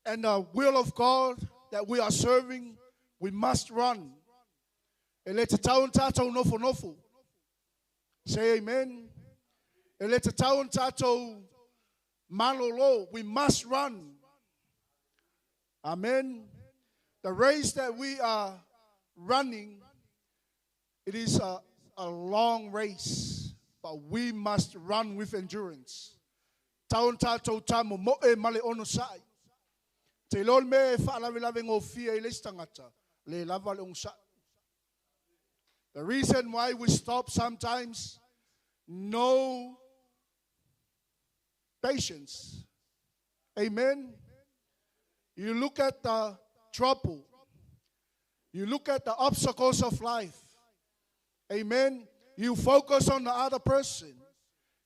and the will of God that we are serving, we must run. E le tatau ona tatou nofonofo. Say amen. E le tatau ona tatou malolo. We must run. Amen. The race that we are running, it is a long race, but we must run with endurance. Tau ona tatou tamomoe ma le onosai. Te iloa le mea e faalavelave gofie ai le isi tagata, le lava le onosai. The reason why we stop sometimes, no patience. Amen. You look at the trouble. You look at the obstacles of life. Amen. You focus on the other person.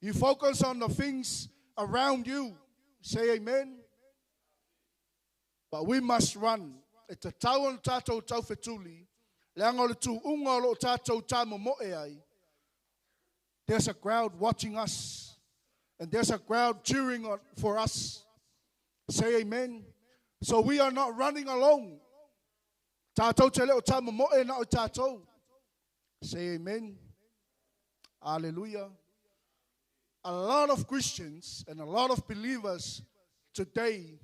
You focus on the things around you. Say amen. But we must run. E tatau ona tatou taufetuli, leaga o le tuuga o lo o tatou tamomoe ai. There's a crowd watching us. And there's a crowd cheering on for us. Say amen. So we are not running alone. Tatou te le o tamomoe na o tatou. Say amen. Hallelujah. A lot of Christians and a lot of believers today,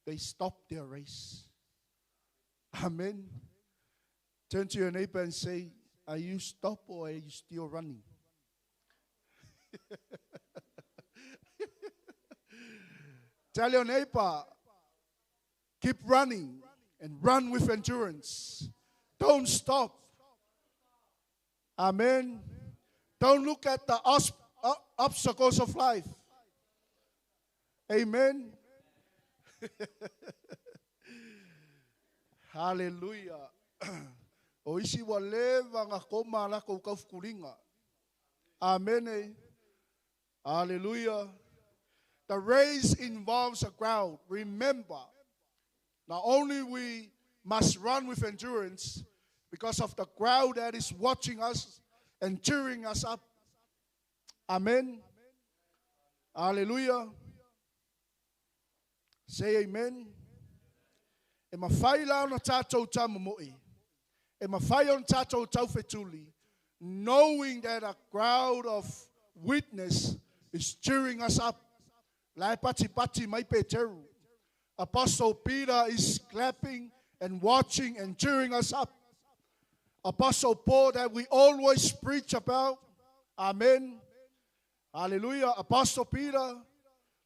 they stop their race. Amen. Turn to your neighbor and say, are you stop or are you still running? Tell your neighbor, Keep running and run with endurance. Don't stop. Amen. Don't look at the obstacles of life. Amen. Hallelujah. O isi ua leva nga koma lako kaufukulinga. Amen. Hallelujah. The race involves a crowd. Remember, not only we must run with endurance because of the crowd that is watching us and cheering us up. Amen. Hallelujah. Say amen. E mawhai la ona tātou tamomoi. E mawhai ona tātou taufetuli. Knowing that a crowd of witness is cheering us up. Lai pati pati mai Peteru. Apostle Peter is clapping and watching and cheering us up. Apostle Paul that we always preach about. Amen. Hallelujah. Apostle Peter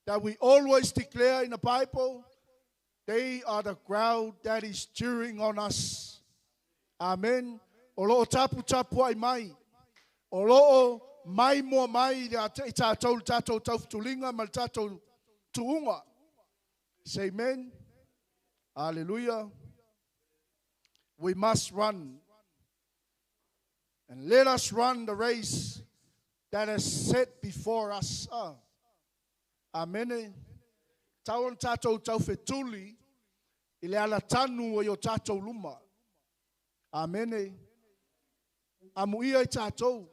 that we always declare in the Bible. They are the crowd that is cheering on us. Amen. O loo tapu tapu ai mai. O loo mai mua mai i tātou tātou taufutulinga ma le tātou tuunga. Say amen. Hallelujah. We must run. And let us run the race that is set before us. Amen. Tau on tātou taufetuli i le ala tanu o i o tātou luma. Amen. Amu ia i tātou,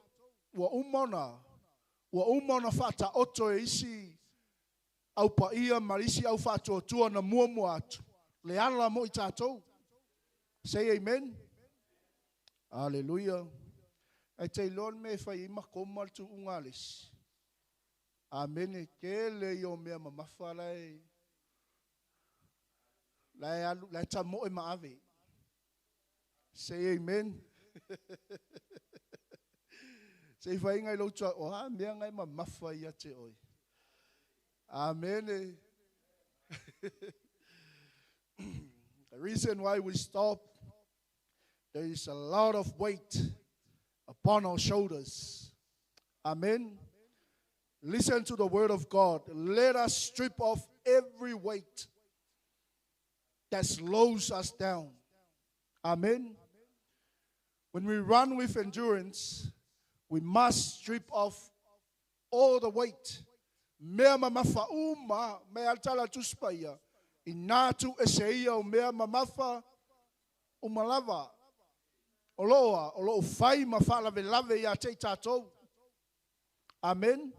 ua umona whata oto e isi au pa ia ma isi au whātua na mua mua atu. Le ala mo i tātou. Say amen. Hallelujah. Ai te lon me whai ima koma tu ungalis. Amen. Ke le i o mea mamafa lai. Lai alu, lai ta mo e maave. Say amen. Say whai ngai lau tua, o ha mea ngai mamafa ia te oi. Amen. The reason why we stop, there is a lot of weight upon our shoulders. Amen. Listen to the word of God. Let us strip off every weight that slows us down. Amen. When we run with endurance, we must strip off all the weight. Mea mamafa uma, mea altala tuspaia. Inatu eseia o mea mamafa umalava. Oloa, olo fai ma whaalave lave ia te tātou. Amen.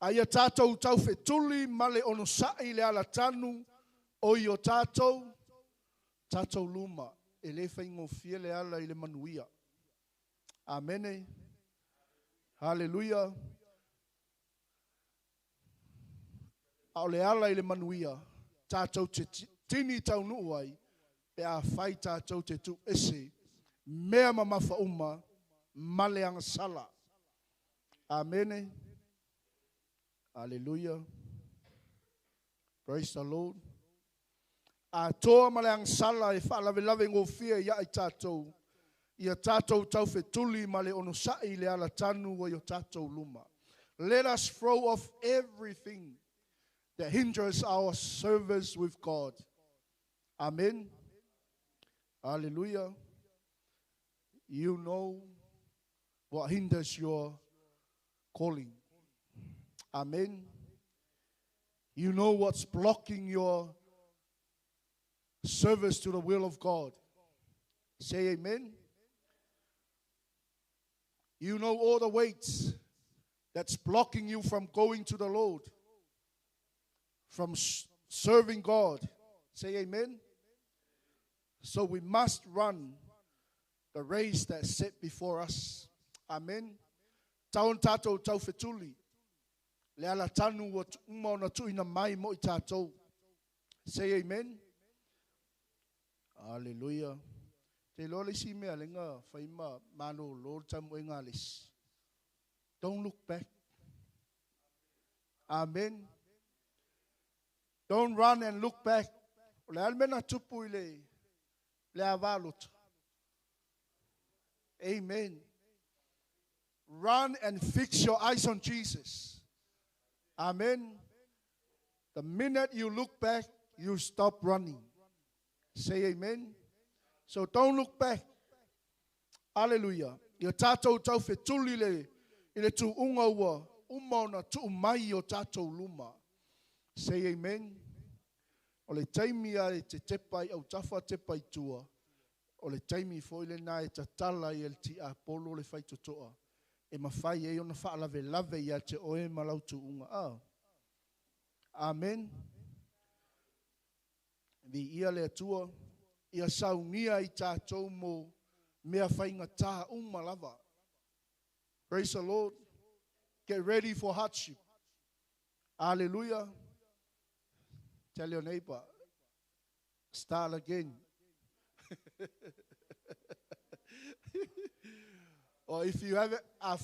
Aia tātou tau whetuli male ono sa'i le ala tanu o i o tātou, tātou luma. E le whaingofie le ala i le manuia. Amen. Hallelujah. A o le ala i le manuia, tātou te tini tau nuuai, pe a whai tātou te tu ese, mea mamafa uma, male anga sala. Amen. Hallelujah. Praise the Lord. A toa male anga sala e whaalave lave ngōfia ia i tātou, ia tātou tau whetuli male ono sa'i le ala tanu o i o tātou luma. Let us throw off everything that hinders our service with God. Amen. Hallelujah. You know what hinders your calling. Amen. You know what's blocking your service to the will of God. Say amen. You know all the weights that's blocking you from going to the Lord, from serving God. Say amen. So we must run the race that's set before us. Amen. Taun tātou tau whetuli. Le ala tanu o uma ona tuina mai mo i tātou. Say amen. Hallelujah. Te loa le isi mea lenga whaima mano Lord tamu e ngā lesi. Don't look back. Amen. Don't run and look back. O le a le mea na tupu i le ava loto. Amen. Run and fix your eyes on Jesus. Amen. The minute you look back, you stop running. Say amen. So don't look back. Hallelujah. Ia tātou tau fetuli le, i le tūunga ua uma ona tuu mai o tātou luma. Say amen. O le taimi a e te tepa i au tafa tepa i tua. O le taimi foi le nā e tatala i el ti a polo le whai totoa. E mawhai e ona whaalave lave ia te oe ma lau tuunga. Ah. Amen. Vi ia le atua. Ia saungia i tātou mo mea whainga tā uma lava. Praise the Lord. Get ready for hardship. Hallelujah. Tell your neighbor, start again. Or if you have a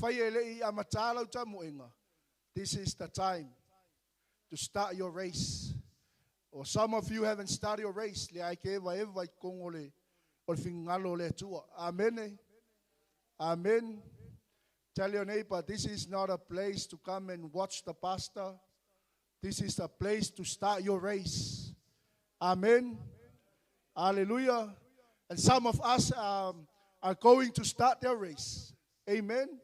this is the time to start your race. Or some of you haven't started your race. Le ai ke eva eva i kongo le o le fingalo le atua. Amen. Amen. Tell your neighbor, this is not a place to come and watch the pastor. This is a place to start your race. Amen. Hallelujah. And some of us are going to start their race. Amen.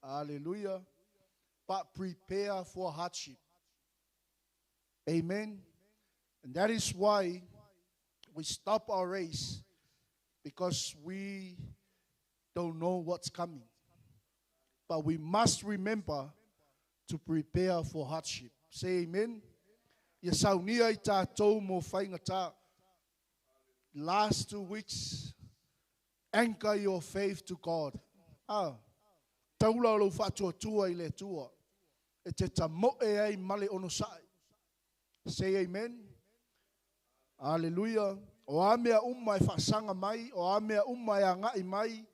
Hallelujah. But prepare for hardship. Amen. And that is why we stop our race, because we don't know what's coming. But we must remember to prepare for hardship. Say amen. Ia saunia i tātou mō whainga tā. Last 2 weeks, anchor your faith to God. Ah, taula o lau whaatuatua i le tua. E te tamoe ai male ono sai. Say amen. Hallelujah. O a mea uma e whaasanga mai, o a mea uma e angai mai,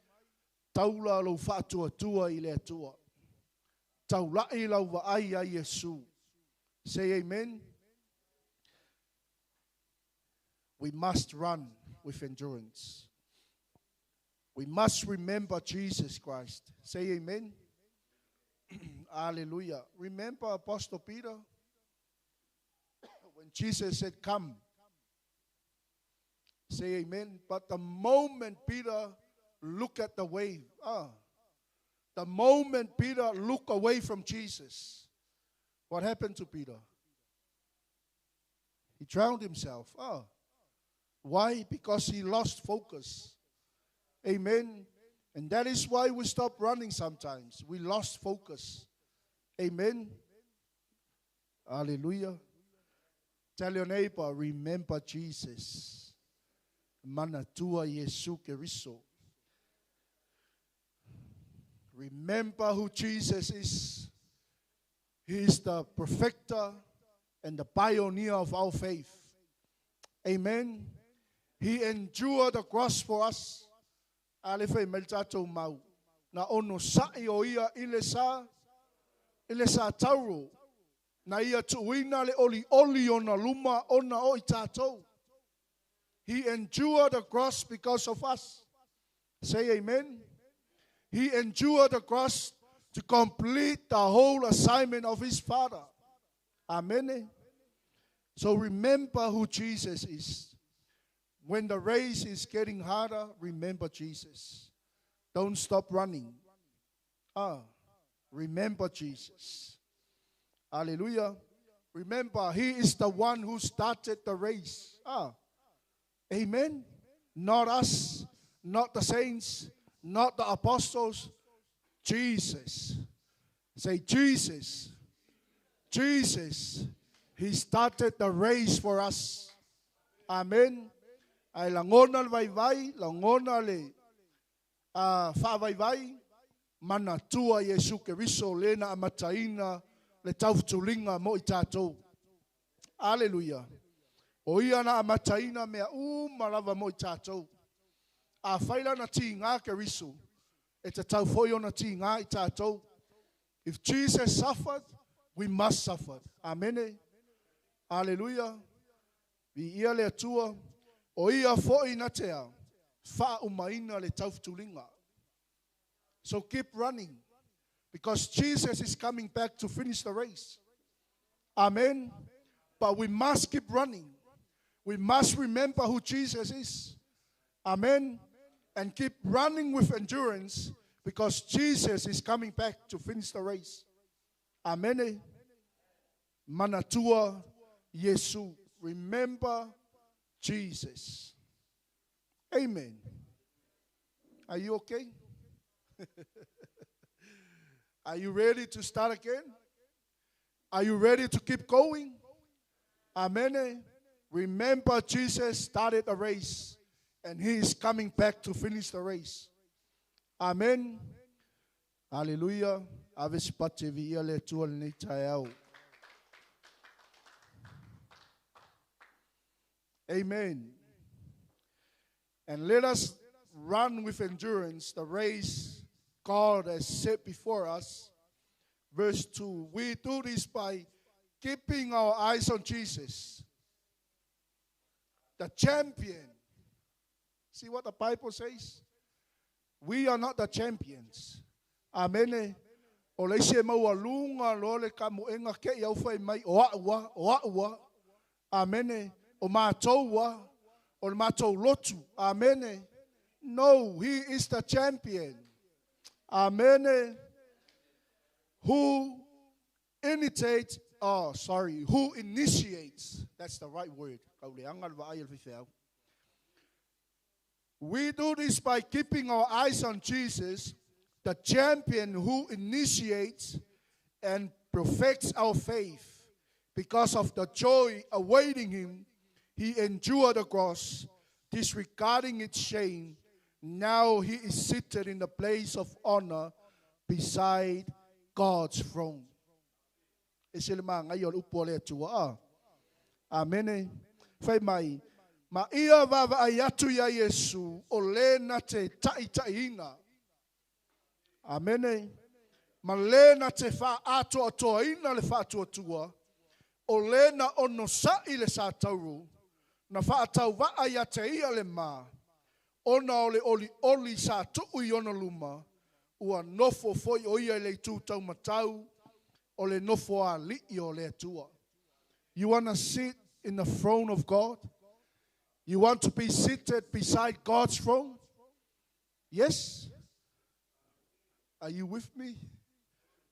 taula o lau whaatuatua i le atua. Taulai lau vaai a Yesu. Say amen. We must run with endurance. We must remember Jesus Christ. Say amen. Hallelujah. Remember Apostle Peter? When Jesus said, come. Say amen. But the moment Peter looked at the wave, the moment Peter looked away from Jesus, what happened to Peter? He drowned himself. Why? Because he lost focus. Amen. And that is why we stop running sometimes. We lost focus. Amen. Hallelujah. Tell your neighbor, remember Jesus. Manatua Yesu Keriso. Remember who Jesus is. He is the perfecter and the pioneer of our faith. Amen. He endured the cross for us. Ale fai mai tātou mau. Na ono sa'i o ia i le sa tauro. Na ia tuuina le oli oli o na luma ona o i tātou. He endured the cross because of us. Say amen. He endured the cross to complete the whole assignment of his Father. Amen. So remember who Jesus is. When the race is getting harder, remember Jesus. Don't stop running. Remember Jesus. Hallelujah. Remember, he is the one who started the race. Amen. Not us, not the saints, not the apostles. Jesus. Say, Jesus. Jesus. He started the race for us. Amen. Ai langona le vai vai, langona le wha vai vai, mana tua Yesu Keriso lena amataina le taufutulinga mo i tātou. Hallelujah. O ia na amataina mea uma lava mo i tātou. A whaila na ti ngā Keriso, e te tauwhoi o na ti ngā i tātou. If Jesus suffered, we must suffer. Amen. Hallelujah. Viia le Atua, o ia fo'i na te a, faaumaina le taufutuliga. So keep running because Jesus is coming back to finish the race. Amen. But we must keep running. We must remember who Jesus is. Amen. And keep running with endurance because Jesus is coming back to finish the race. Amen. Manatua Yesu. Remember Jesus. Amen. Are you okay? Are you ready to start again? Are you ready to keep going? Amen. Remember, Jesus started the race and he is coming back to finish the race. Amen. Hallelujah. Ave se pate viia le Atua lenei taeao. Amen. And let us run with endurance the race God has set before us. Verse 2. We do this by keeping our eyes on Jesus, the champion. See what the Bible says? We are not the champions. Amen. O le isi e maualuga loa le kamuega ke i au fai mai o a'u a, o a'u a. Amene. O matou a, o le matou lotu. Amene. No, he is the champion. Amene. Who imitates, oh, sorry, who initiates. That's the right word. Kau leaga le vaai a le faifeau. We do this by keeping our eyes on Jesus, the champion who initiates and perfects our faith. Because of the joy awaiting him, he endured the cross, disregarding its shame. Now he is seated in the place of honor beside God's throne. E se le magai o le upu a le Atua a. Amene. Fai mai, ma ia vaavaai atu iā Iesu o lē na te taʻitaʻiina. Amene. Ma lē na te faaatoatoaina le faatuatua, o lē na onosaʻi le satauro, na faatauvaa iā te ia le ma, ona o le olioli sa tuu i ona luma, ua nofo foi o ia i le itu taumatau o le nofoalii o le Atua. You want to sit in the throne of God? You want to be seated beside God's throne? Yes? Are you with me?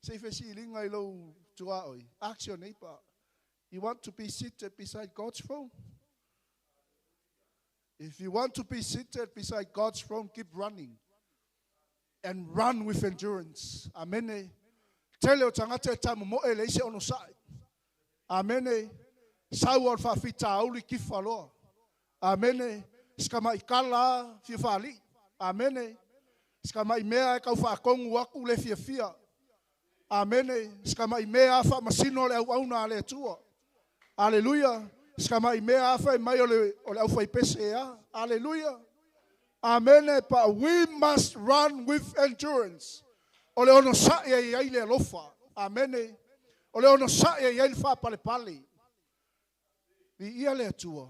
Se i fesiliga i lou tuaoi. Ask your neighbor. You want to be seated beside God's throne? If you want to be seated beside God's throne, keep running. And run with endurance. Amene. Tele o tagata e tamomoe e leai se onosai. Amene. Sau o le faafitauli kifa loa. Amene. Si tamai tala a fia faalii. Amene. Si tamai mea e tau faatonu atu le fiafia. Amene. Si tamai mea a faamasino le auauna a le Atua. Aleluia. Si tamai mea a fai mai o le, o le aufaipese a. Aleluia. Amene. But we must run with endurance. O le onosai e i ai le alofa. Amene. O le onosai e i ai le faapalepale. Viia le Atua.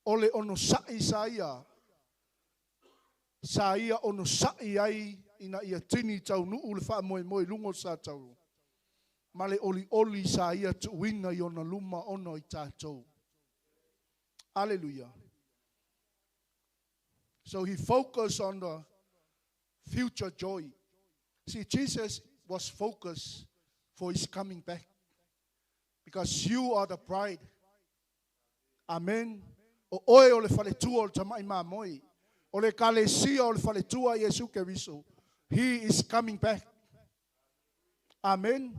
O le onosai sa ia, sa ia onosai ai ina ia tini taunuu le faamoemoe i luga o le satauro, ma le olioli sa ia tuuina i ona luma ona o i tatou. Aleluia. So he focused on the future joy. See, Jesus was focused for his coming back. Because you are the bride. Amen. O oe o le faletua o le tamai mamoe. O le ekalesia o le faletua a Iesu Keriso. He is coming back. Amen.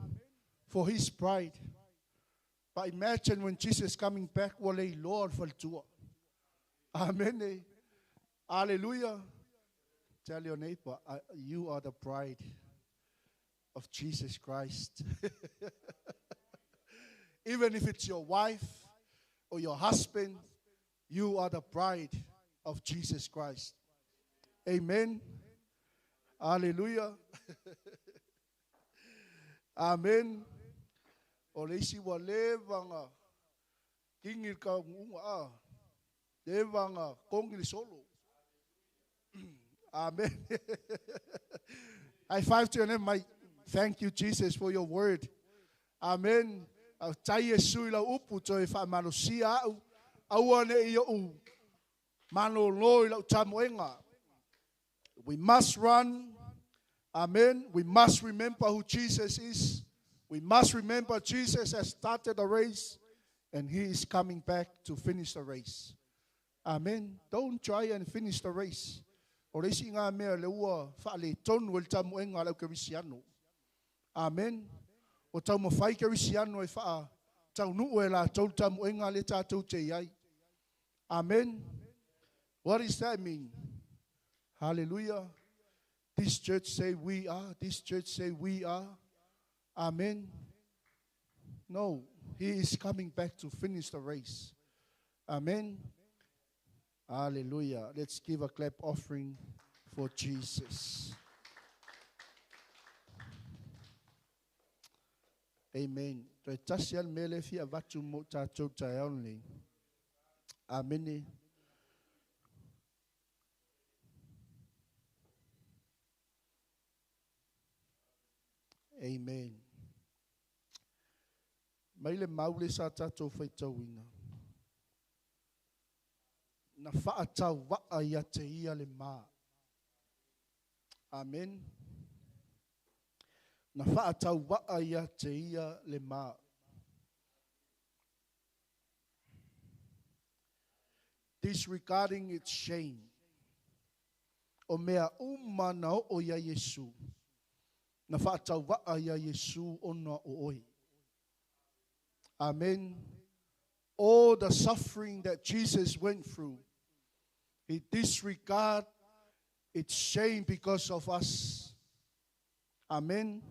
For his bride. But imagine when Jesus coming back, ua le iloa le faletua. Amen. Hallelujah. Tell your neighbor, you are the bride of Jesus Christ. Even if it's your wife or your husband, you are the bride of Jesus Christ. Amen. Hallelujah. Amen. O le isi ua leva na Kingi le kauguuga a. Leva na kongi le solo. Amen. High five to your name, mate. Thank you, Jesus, for your word. Amen. Au tai Iesu i lau upu toe whaamalosia au. Aua ne i o malolo i lau tamoenga. We must run. Amen. We must remember who Jesus is. We must remember Jesus has started the race and he is coming back to finish the race. Amen. Don't try and finish the race. O le isi ngā mea le ua whaale tonu e le tamoenga lau kerisiano. Amen. O tau mawhai kerisiano e whaa tau nuu e la tau tamoenga le tātou te iai. Amen. What does that mean? Hallelujah. This church say we are. This church say we are. Amen. No, he is coming back to finish the race. Amen. Hallelujah. Let's give a clap offering for Jesus. Amen. Toe tasi al mele fia vatu mo tātou taeao nei. Amen. Amen. Mai le maule sa tātou whaitauina. Na whaatau waa ia te ia le mā. Amen. Na whaatau waa ia te ia le mā. Disregarding its shame. O mea uma na o ia Yesu. Na whaatau waa ia Yesu ona o oi. Amen. All the suffering that Jesus went through, he disregarded its shame because of us. Amen.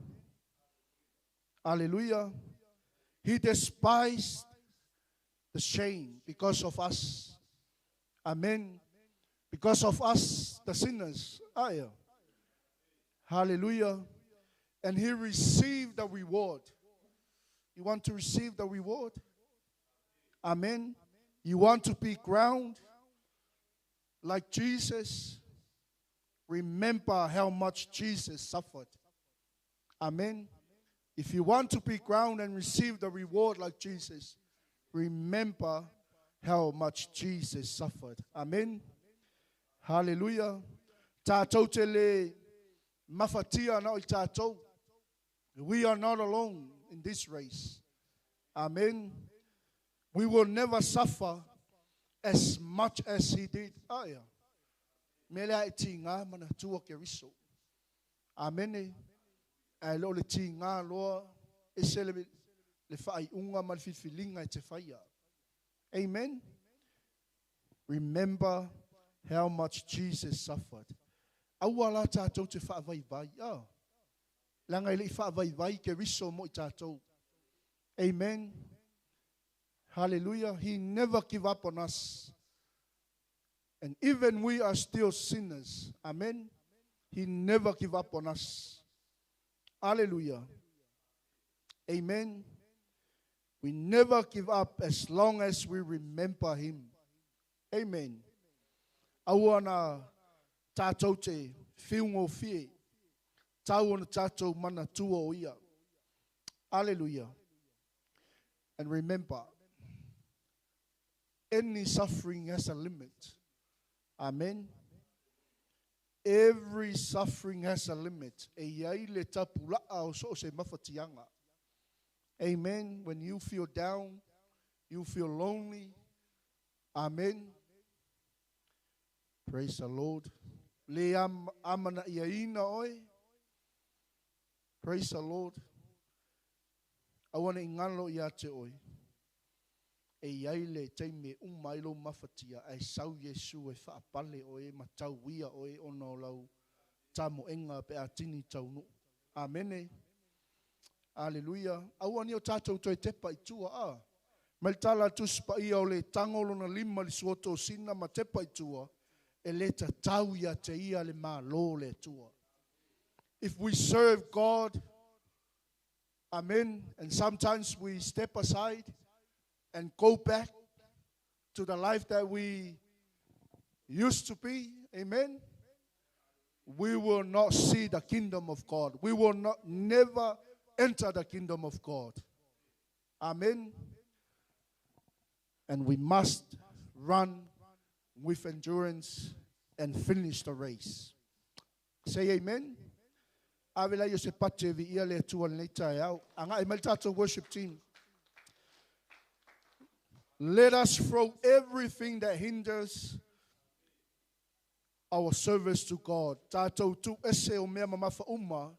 Hallelujah. He despised the shame because of us. Amen. Because of us, the sinners. Aye. Hallelujah. And he received the reward. You want to receive the reward? Amen. You want to be crowned like Jesus? Remember how much Jesus suffered. Amen. If you want to be crowned and receive the reward like Jesus, remember how much Jesus suffered. Amen. Hallelujah. Tātou te le mafatia na o i tātou. We are not alone in this race. Amen. We will never suffer as much as he did. Ah, yeah. Mele ai ti ngā mana tua ke riso. Amen. Ai lo le ti ngā loa e se le whaai unga ma le filfilinga e te whaia. Amen. Remember how much Jesus suffered. Aua la tātou te whaavai vai. Ah. Langa i le i whaavai vai ke riso mo i tātou. Amen. Hallelujah. He never give up on us. And even we are still sinners. Amen. He never give up on us. Hallelujah. Amen. We never give up as long as we remember him. Amen. Aua na tātou te whiungo whie. Tau ona tātou mana tua o ia. Hallelujah. And remember, any suffering has a limit. Amen. Every suffering has a limit. E iai le tapula'a o so se mawhatianga. Amen. When you feel down, you feel lonely. Amen. Praise the Lord. Le amana ia ina oi. Praise the Lord. Awana ingalo ia te oi. E iai le teime umai lo mawhatia. Ai sau Yesu e whaapale oe, matau ia oe, ona o lau tamo enga pe atini taunu. Amene. Hallelujah. Aua ni o tātou toe tepa i tua a. Mai tala tuspa ia o le tango lona lima li suoto sina ma tepa i tua. E le tatau ia te ia le malo le tua. If we serve God, amen, and sometimes we step aside and go back to the life that we used to be, amen, we will not see the kingdom of God. We will not never enter the kingdom of God. Amen. And we must run with endurance and finish the race. Say amen. Ave la yo se pate vi ia le atua lenei taeao. Anga e mai le tātou worship team. Let us throw everything that hinders our service to God. Tātou tu ese o mea mamafa uma,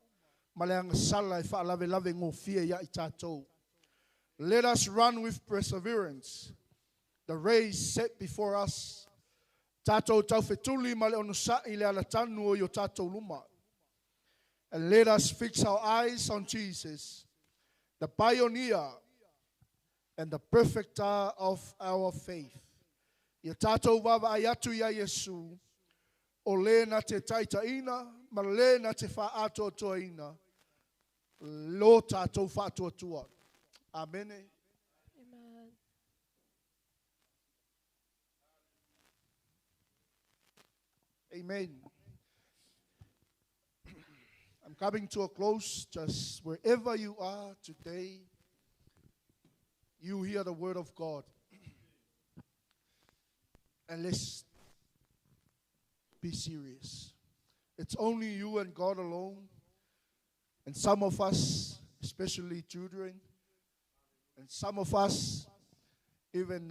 ma le agasala e faalavelave gofie ia i tātou. Let us run with perseverance the race set before us. Tātou taufetuli ma le onosa'i le alatanu o i o tātou luma. And let us fix our eyes on Jesus, the pioneer and the perfecter of our faith. Ia tātou vaavaai atu ia Iesu, o le na te taitaina, ma le na te whaatoatoaina, lo tātou whaatoatua. Amene. Amen. Amen. I'm coming to a close. Just wherever you are today, you hear the word of God. And let's be serious. It's only you and God alone. And some of us, especially children, and some of us, even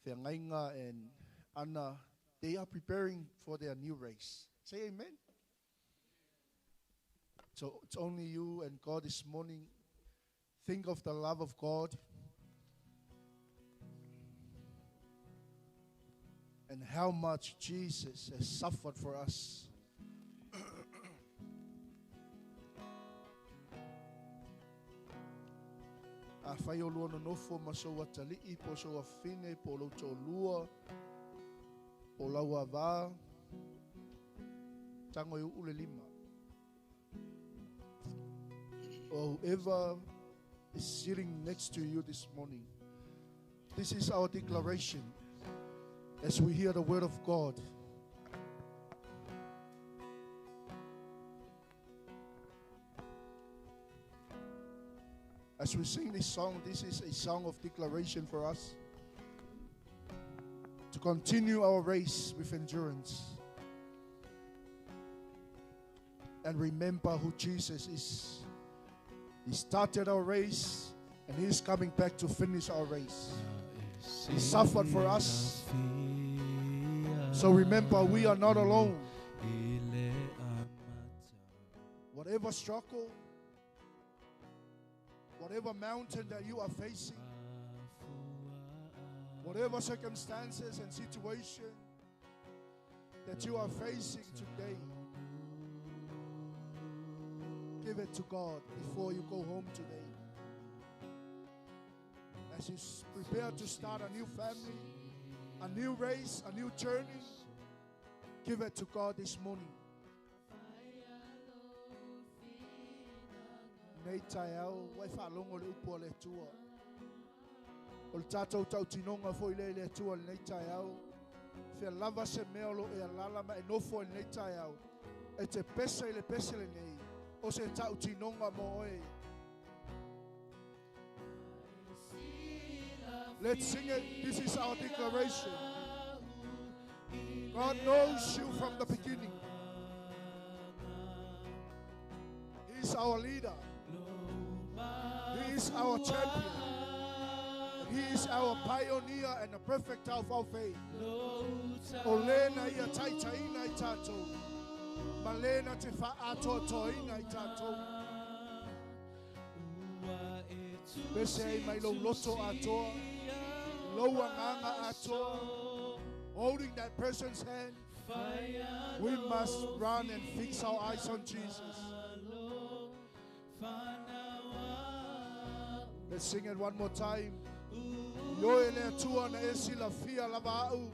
Feangainga and Anna, they are preparing for their new race. Say amen. So it's only you and God this morning. Think of the love of God and how much Jesus has suffered for us. A whai o lua nonofo ma sou atali'i po sou afine po lou to'olua po lau avā tago e uu le lima. Or whoever is sitting next to you this morning, this is our declaration as we hear the word of God. As we sing this song, this is a song of declaration for us to continue our race with endurance and remember who Jesus is. He started our race and he's coming back to finish our race. He suffered for us. So remember, we are not alone. Whatever struggle, whatever mountain that you are facing, whatever circumstances and situation that you are facing today, give it to God before you go home today. As you prepare to start a new family, a new race, a new journey, give it to God this morning. Nei taeao, wai whaalongo le upu a le Atua. O le tātou tautinonga foi le i le Atua le nei taeao. Fea lava se mea o lo e alala ma e nofo i lenei taeao. E te pese i le pese lenei. O se tautinonga mo oe. Let's sing it. This is our declaration. God knows you from the beginning. He is our leader. He is our champion. And he is our pioneer and the perfecter of our faith. O lena ia taitaina i tātou. Ma lena te whaatoatoina i tātou. Pese ai mai lou loto atoa. Lou anganga atoa. Holding that person's hand. We must run and fix our eyes on Jesus. Let's sing it one more time. Ioe le Atua na e silafia lava au.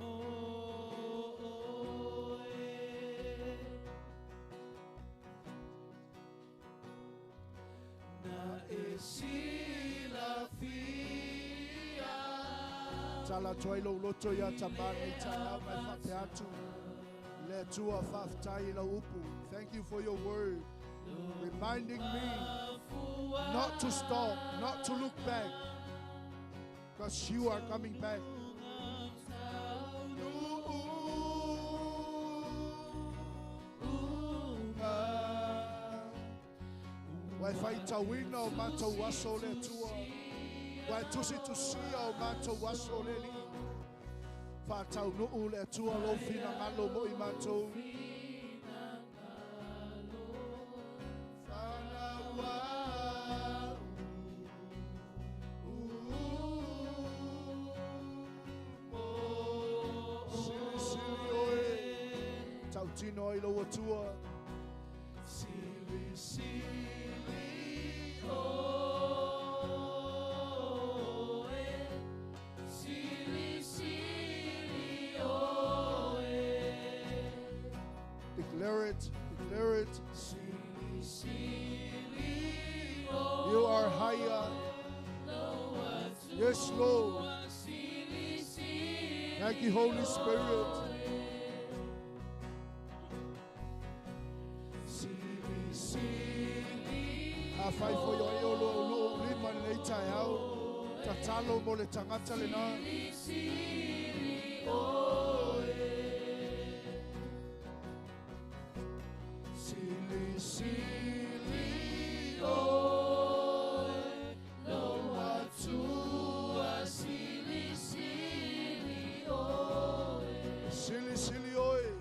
Na e silafia Tatala atu ai lou loto ia tamā lenei taeao ma e faapea atu i le Atua faafetai i lau upu. Thank you for your word, reminding me not to stop, not to look back, because you are coming back. Ua e faitauina o matou aso o le Atua. Ua e tusitusia o matou aso o le Alii. Faataunuu le Atua lou finagalo mo i matou. Silisili oe, tautino ai lou Atua. Declare it, declare it. You are higher. Yes, Lord. Thank you, Holy Spirit. Afai foi o ai o lo lo lima lenei taeao. Tatalo mo le tagata lena. Silisili oe, lou Atua, silisili oe. Silisili oe.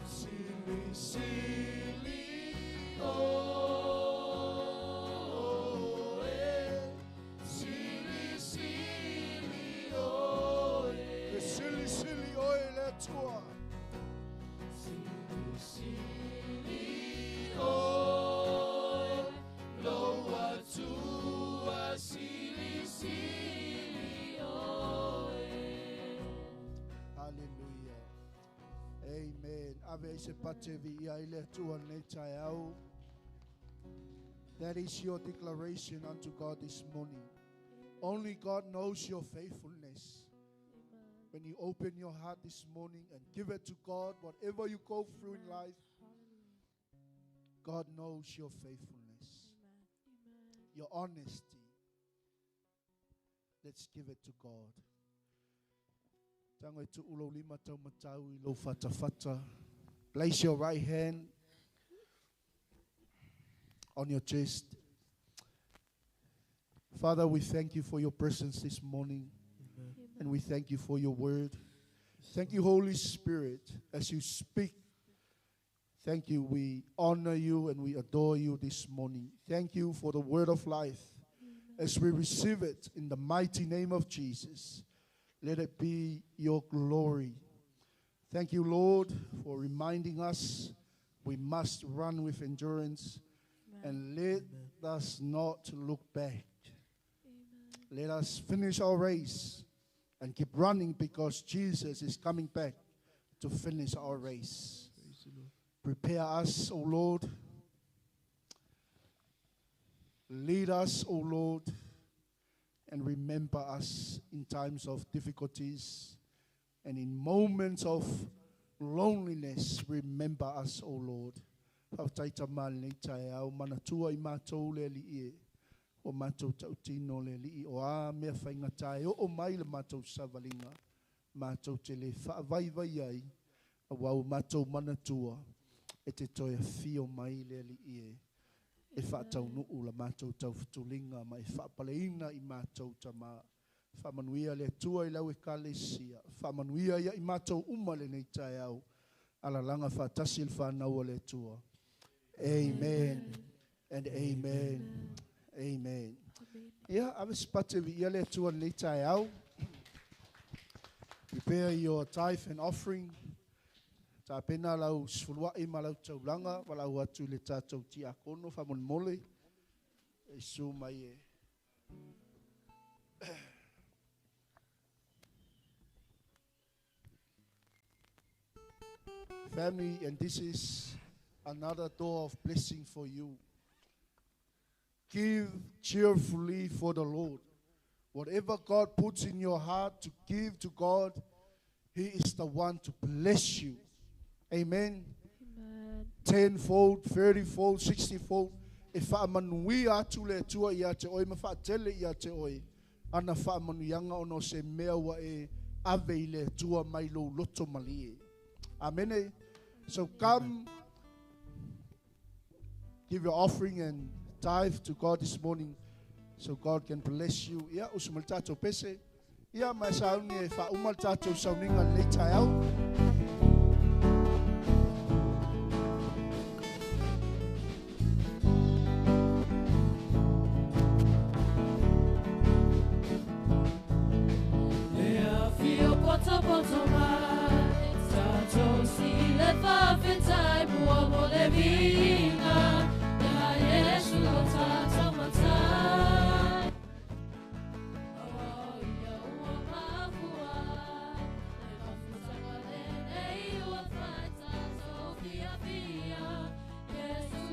Silisili oe. Silisili oe. Le silisili oe le Atua. Silisili oe, lou Atua, silisili oe. Hallelujah. Amen. Ave ai se pate viia i le Atua lenei taeao. That is your declaration unto God this morning. Only God knows your faithfulness. When you open your heart this morning and give it to God, whatever you go through in life, God knows your faithfulness, your honesty. Let's give it to God. Tango e tu'u lou lima taumatau i lou fatafata. Place your right hand on your chest. Father, we thank you for your presence this morning. Amen. And we thank you for your word. Thank you, Holy Spirit, as you speak. Thank you. We honor you and we adore you this morning. Thank you for the word of life. As we receive it in the mighty name of Jesus, let it be your glory. Thank you, Lord, for reminding us we must run with endurance and let us not look back. Let us finish our race and keep running because Jesus is coming back to finish our race. Praise the Lord. Prepare us, O Lord. Lead us, O Lord, and remember us in times of difficulties and in moments of loneliness. Remember us, O Lord. Faafetai tamā lenei taeao, manatua i matou le Alii e, o matou tautino le Alii, o a mea faigata e oo mai le matou savaliga, matou te le faavaivai ai, auā ua matou manatua, e te toe afio mai le Alii e, e faataunuu la matou taufutuliga ma e faapaleina i matou tamā. Faamanuia le Atua i lau ekalesia, faamanuia ia i matou uma lenei taeao, alalaga faatasi le fanau a le Atua. Amen and amen. Amen. Ia, ave se pate viia le Atua lenei taeao. Prepare your tithe and offering. Tapena lau sefulua'i ma lau taulaga, valaau atu i le tatou tiakono faamolemole. E susu mai e. Family, and this is another door of blessing for you. Give cheerfully for the Lord. Whatever God puts in your heart to give to God, He is the one to bless you. Amen. Amen. Tenfold, 30-fold, 60-fold. E faamanuia atu le Atua ia te oe ma faatele ia te oe. Ana faamanuiaga ona o se mea ua e ave i le Atua mai lou loto malie. Amene. So come, give your offering and tithe to God this morning so God can bless you. Ia, uso mai le tatou pese. Ia, ma e sauni e faauma le tatou sauniga lenei taeao. Le afio poto poto mai, tātou si le whawhetai mua mo le vinga, ia Yesu lo tātou matai. Aua o ia ua mafua, le mafutanga lenei ua whai tātou fia fia, Yesu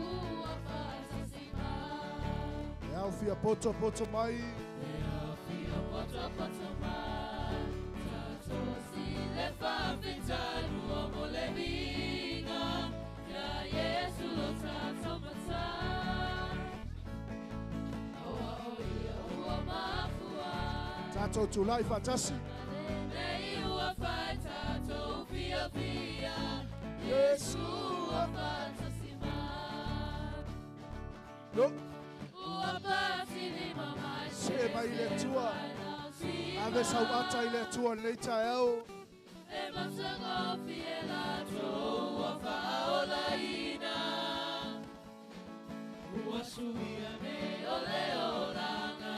ua whai mai. E au fia poto poto mai. Le afio poto poto mai, tātou si le whawhetai mua mo le vinga, ia Yesu lo tātou matai. Aua o ia ua mafua, Tātou tūlai whaatasi. lenei ua whai tātou fia fia, Yesu ua whai mai. Yo. Ua pātili mamai, Se mai le Atua. Ave sau ata i le Atua lenei taeao. E matanga fie latou ua whaolaina. Ua suia nei o le olanga,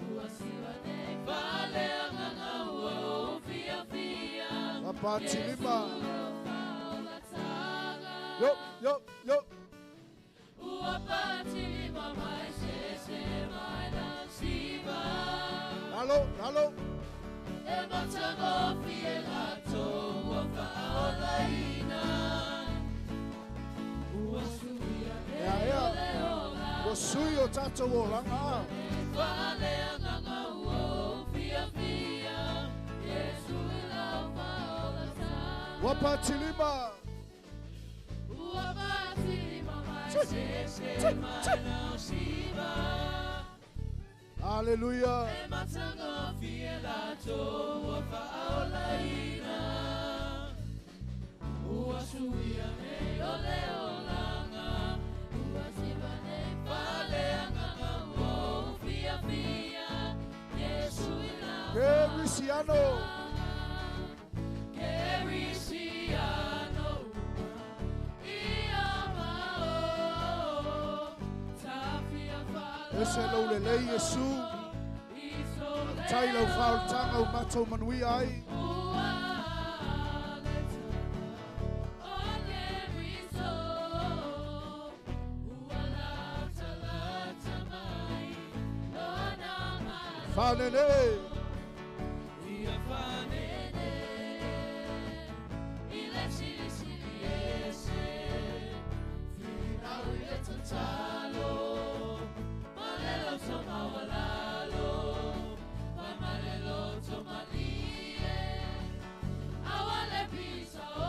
ua siwa nei whale anganga ua o fia fia. Ua pātilima. Yesu ua whaolatanga. Yo, yo, yo. Ua pātili mamai se se mai lau siva. Lalo, lalo. E matanga fie latou ua whaolaina. Ua suia nei Ea, ea. o le olanga. Ua sui o tātou olanga. Whale anganga ua o fia fia. Yesu i lau whaolatanga. Ua pātilima. Ua pātili mamai Tsi, se se tsi, mai tsi. lau siva. Hallelujah. E matanga fie latou ua whaolaina. Ua suia nei o le olanga. Ua siva nei whale anganga ua o fia fia. Yesu i lau Kerisiano. Kerisiano ia mao tafia whala Ese lou lelei Yesu. Tai lau whaoltanga o matou manuia ai. Ua le tala o Keriso ua lata lata mai lona malo Whanene. Ia whanene i le sili sili ese Whinau i le tatalo Malelo toma walalo Pamalelo toma lie Awale pisa o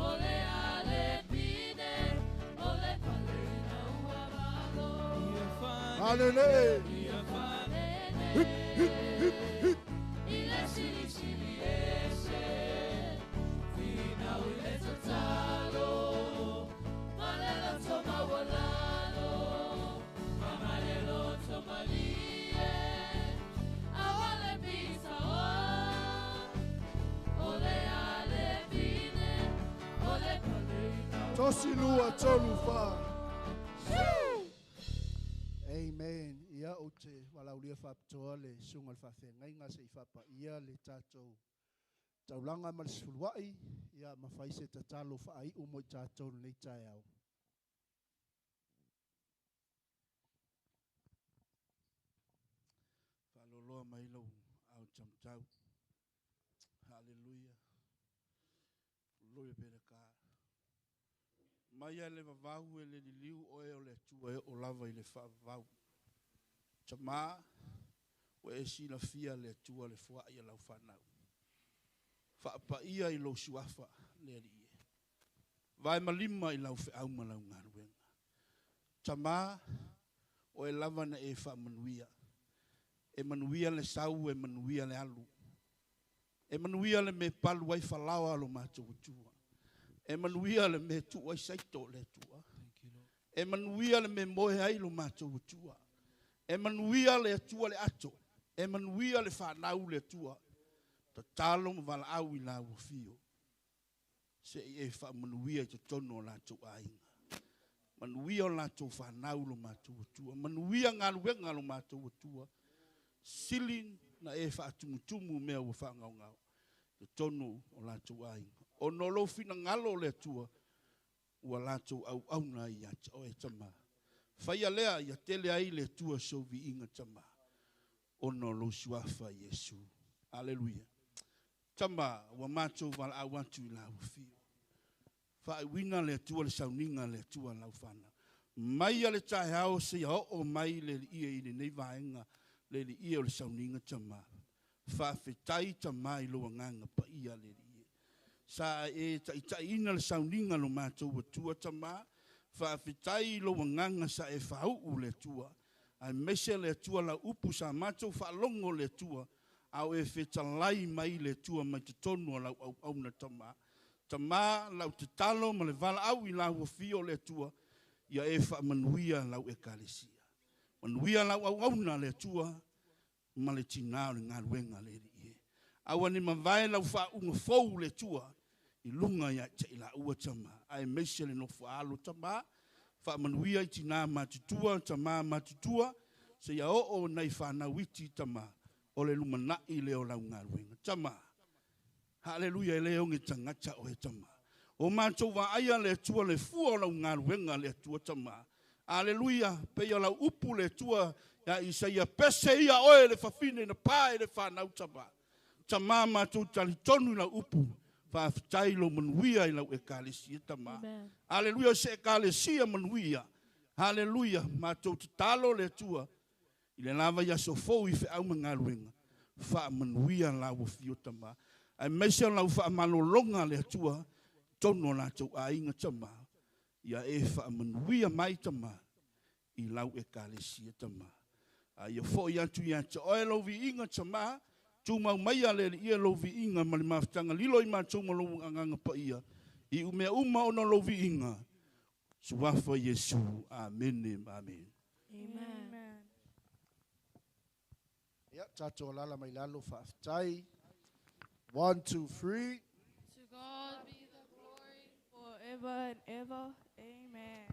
Ole ale pine Ole paleina ua malo Hanene. Ia whanene Hip, hip, hip, hip. I le sili sili ese Whinau i le tatalo Malelo toma walalo Mamalelo toma lie Awale pisa o Ole ale pine Ole paleina Tosi lua tolu wha. Amen. Ia o te walaulia whapitoa le sunga le whawhengainga se i whapa ia le tātou taulanga ma le sefuluai, ia mawhai se tatalo whaai mo i tātou nei taeao. Whaaloloa mai lau au tamtau. Hallelujah. Glory be to God. Mai a le vavau e le liliu o e o le atua e o lava i le whaavau. Tamā, ua e silafia le Atua le foai a lau fanau. Faapaia i lou suafa le Alii e. Vae ma lima i lau feau ma lau galuega. Tamā, o oe lava na e faamanuia. E manuia le sau, e manuia le alu. E manuia le mea e palu ai falaoa a lo matou Atua. E manuia le mea e tuu ai saito le Atua. E manuia le mea e moe ai lo matou Atua. E manuia le Atua le ato. E manuia le fanau le Atua. Tatalo ma valaau i lau afio. Se i e faamanuia i totonu o latou aiga. Manuia o latou fanau lo matou Atua. Manuia galuega lo matou Atua. Sili na e faatumutumu mea ua faagaogao totonu o latou aiga. Ona o lou finagalo le Atua, ua latou auauna ai ia te oe Tamā. Faia lea ia tele ai le Atua sou viiga Tamā, ona o lou suafa Iesu. Aleluia. Tama, ua matou valaau atu i lau afio. Faaiuina le Atua le sauniga a le Atua lau fanau. Mai a le taeao seia oo mai le Alii e i lenei vaega, le Alii e o le sauniga Tamā. Faafetai Tamā i lou agaga paia le Alii e. Sa e taitaiina le sauniga lo matou Atua Tamā. Faafetai i lou agaga sa e faauu le Atua. Aemaise le Atua lau upu sa matou faalogo le Atua, a o e fetalai mai le Atua mai totonu o lau auauna Tamā. Tamā, lau tatalo ma le valaau i lau afio le Atua, ia e faamanuia lau ekalesia. Manuia lau auauna le Atua ma le tinā o le galuega le Alii e. Aua ne i mavae lau faauuga fou le Atua i luga ia te i laua Tamā, aemaise le nofo a alo Tamā, faamanuia i tinā matutua, tamā matutua, seia oo nai fanau iti Tamā, o le lumanai lea o lau galuega. Tamā, haleluia, e le oge tagata oe Tamā. O matou vaaia le Atua le fua o lau galuega le Atua Tamā. Aleluia, pei o lau upu le Atua ia Isaia, pese ia oe le fafine na pae le fanau Tamā. Tamā, matou talitonu i lau upu, faafetai lou manuia i lau ekalesia Tamā. Aleluia, o se ekalesia manuia. Aleluia, matou tatalo le Atua i le lava i aso fou i feau ma galuega, faamanuia lau afio Tamā. Aemaise o lau faamalologa le Atua, totonu o latou aiga Tamā, ia e faamanuia mai Tamā i lau ekalesia Tamā. A ia foi atu ia te oe lou viiga Tamā, tumau maia le Alii e lou viiga ma le mafutaga lilo i matou ma lou agaga paia, i mea uma ona lou viiga, suafa Iesu. Amene ma amene. Amen. Ia, tatou alala mai lalo faafetai. 1, 2, 3. To God be the glory forever and ever. Amen.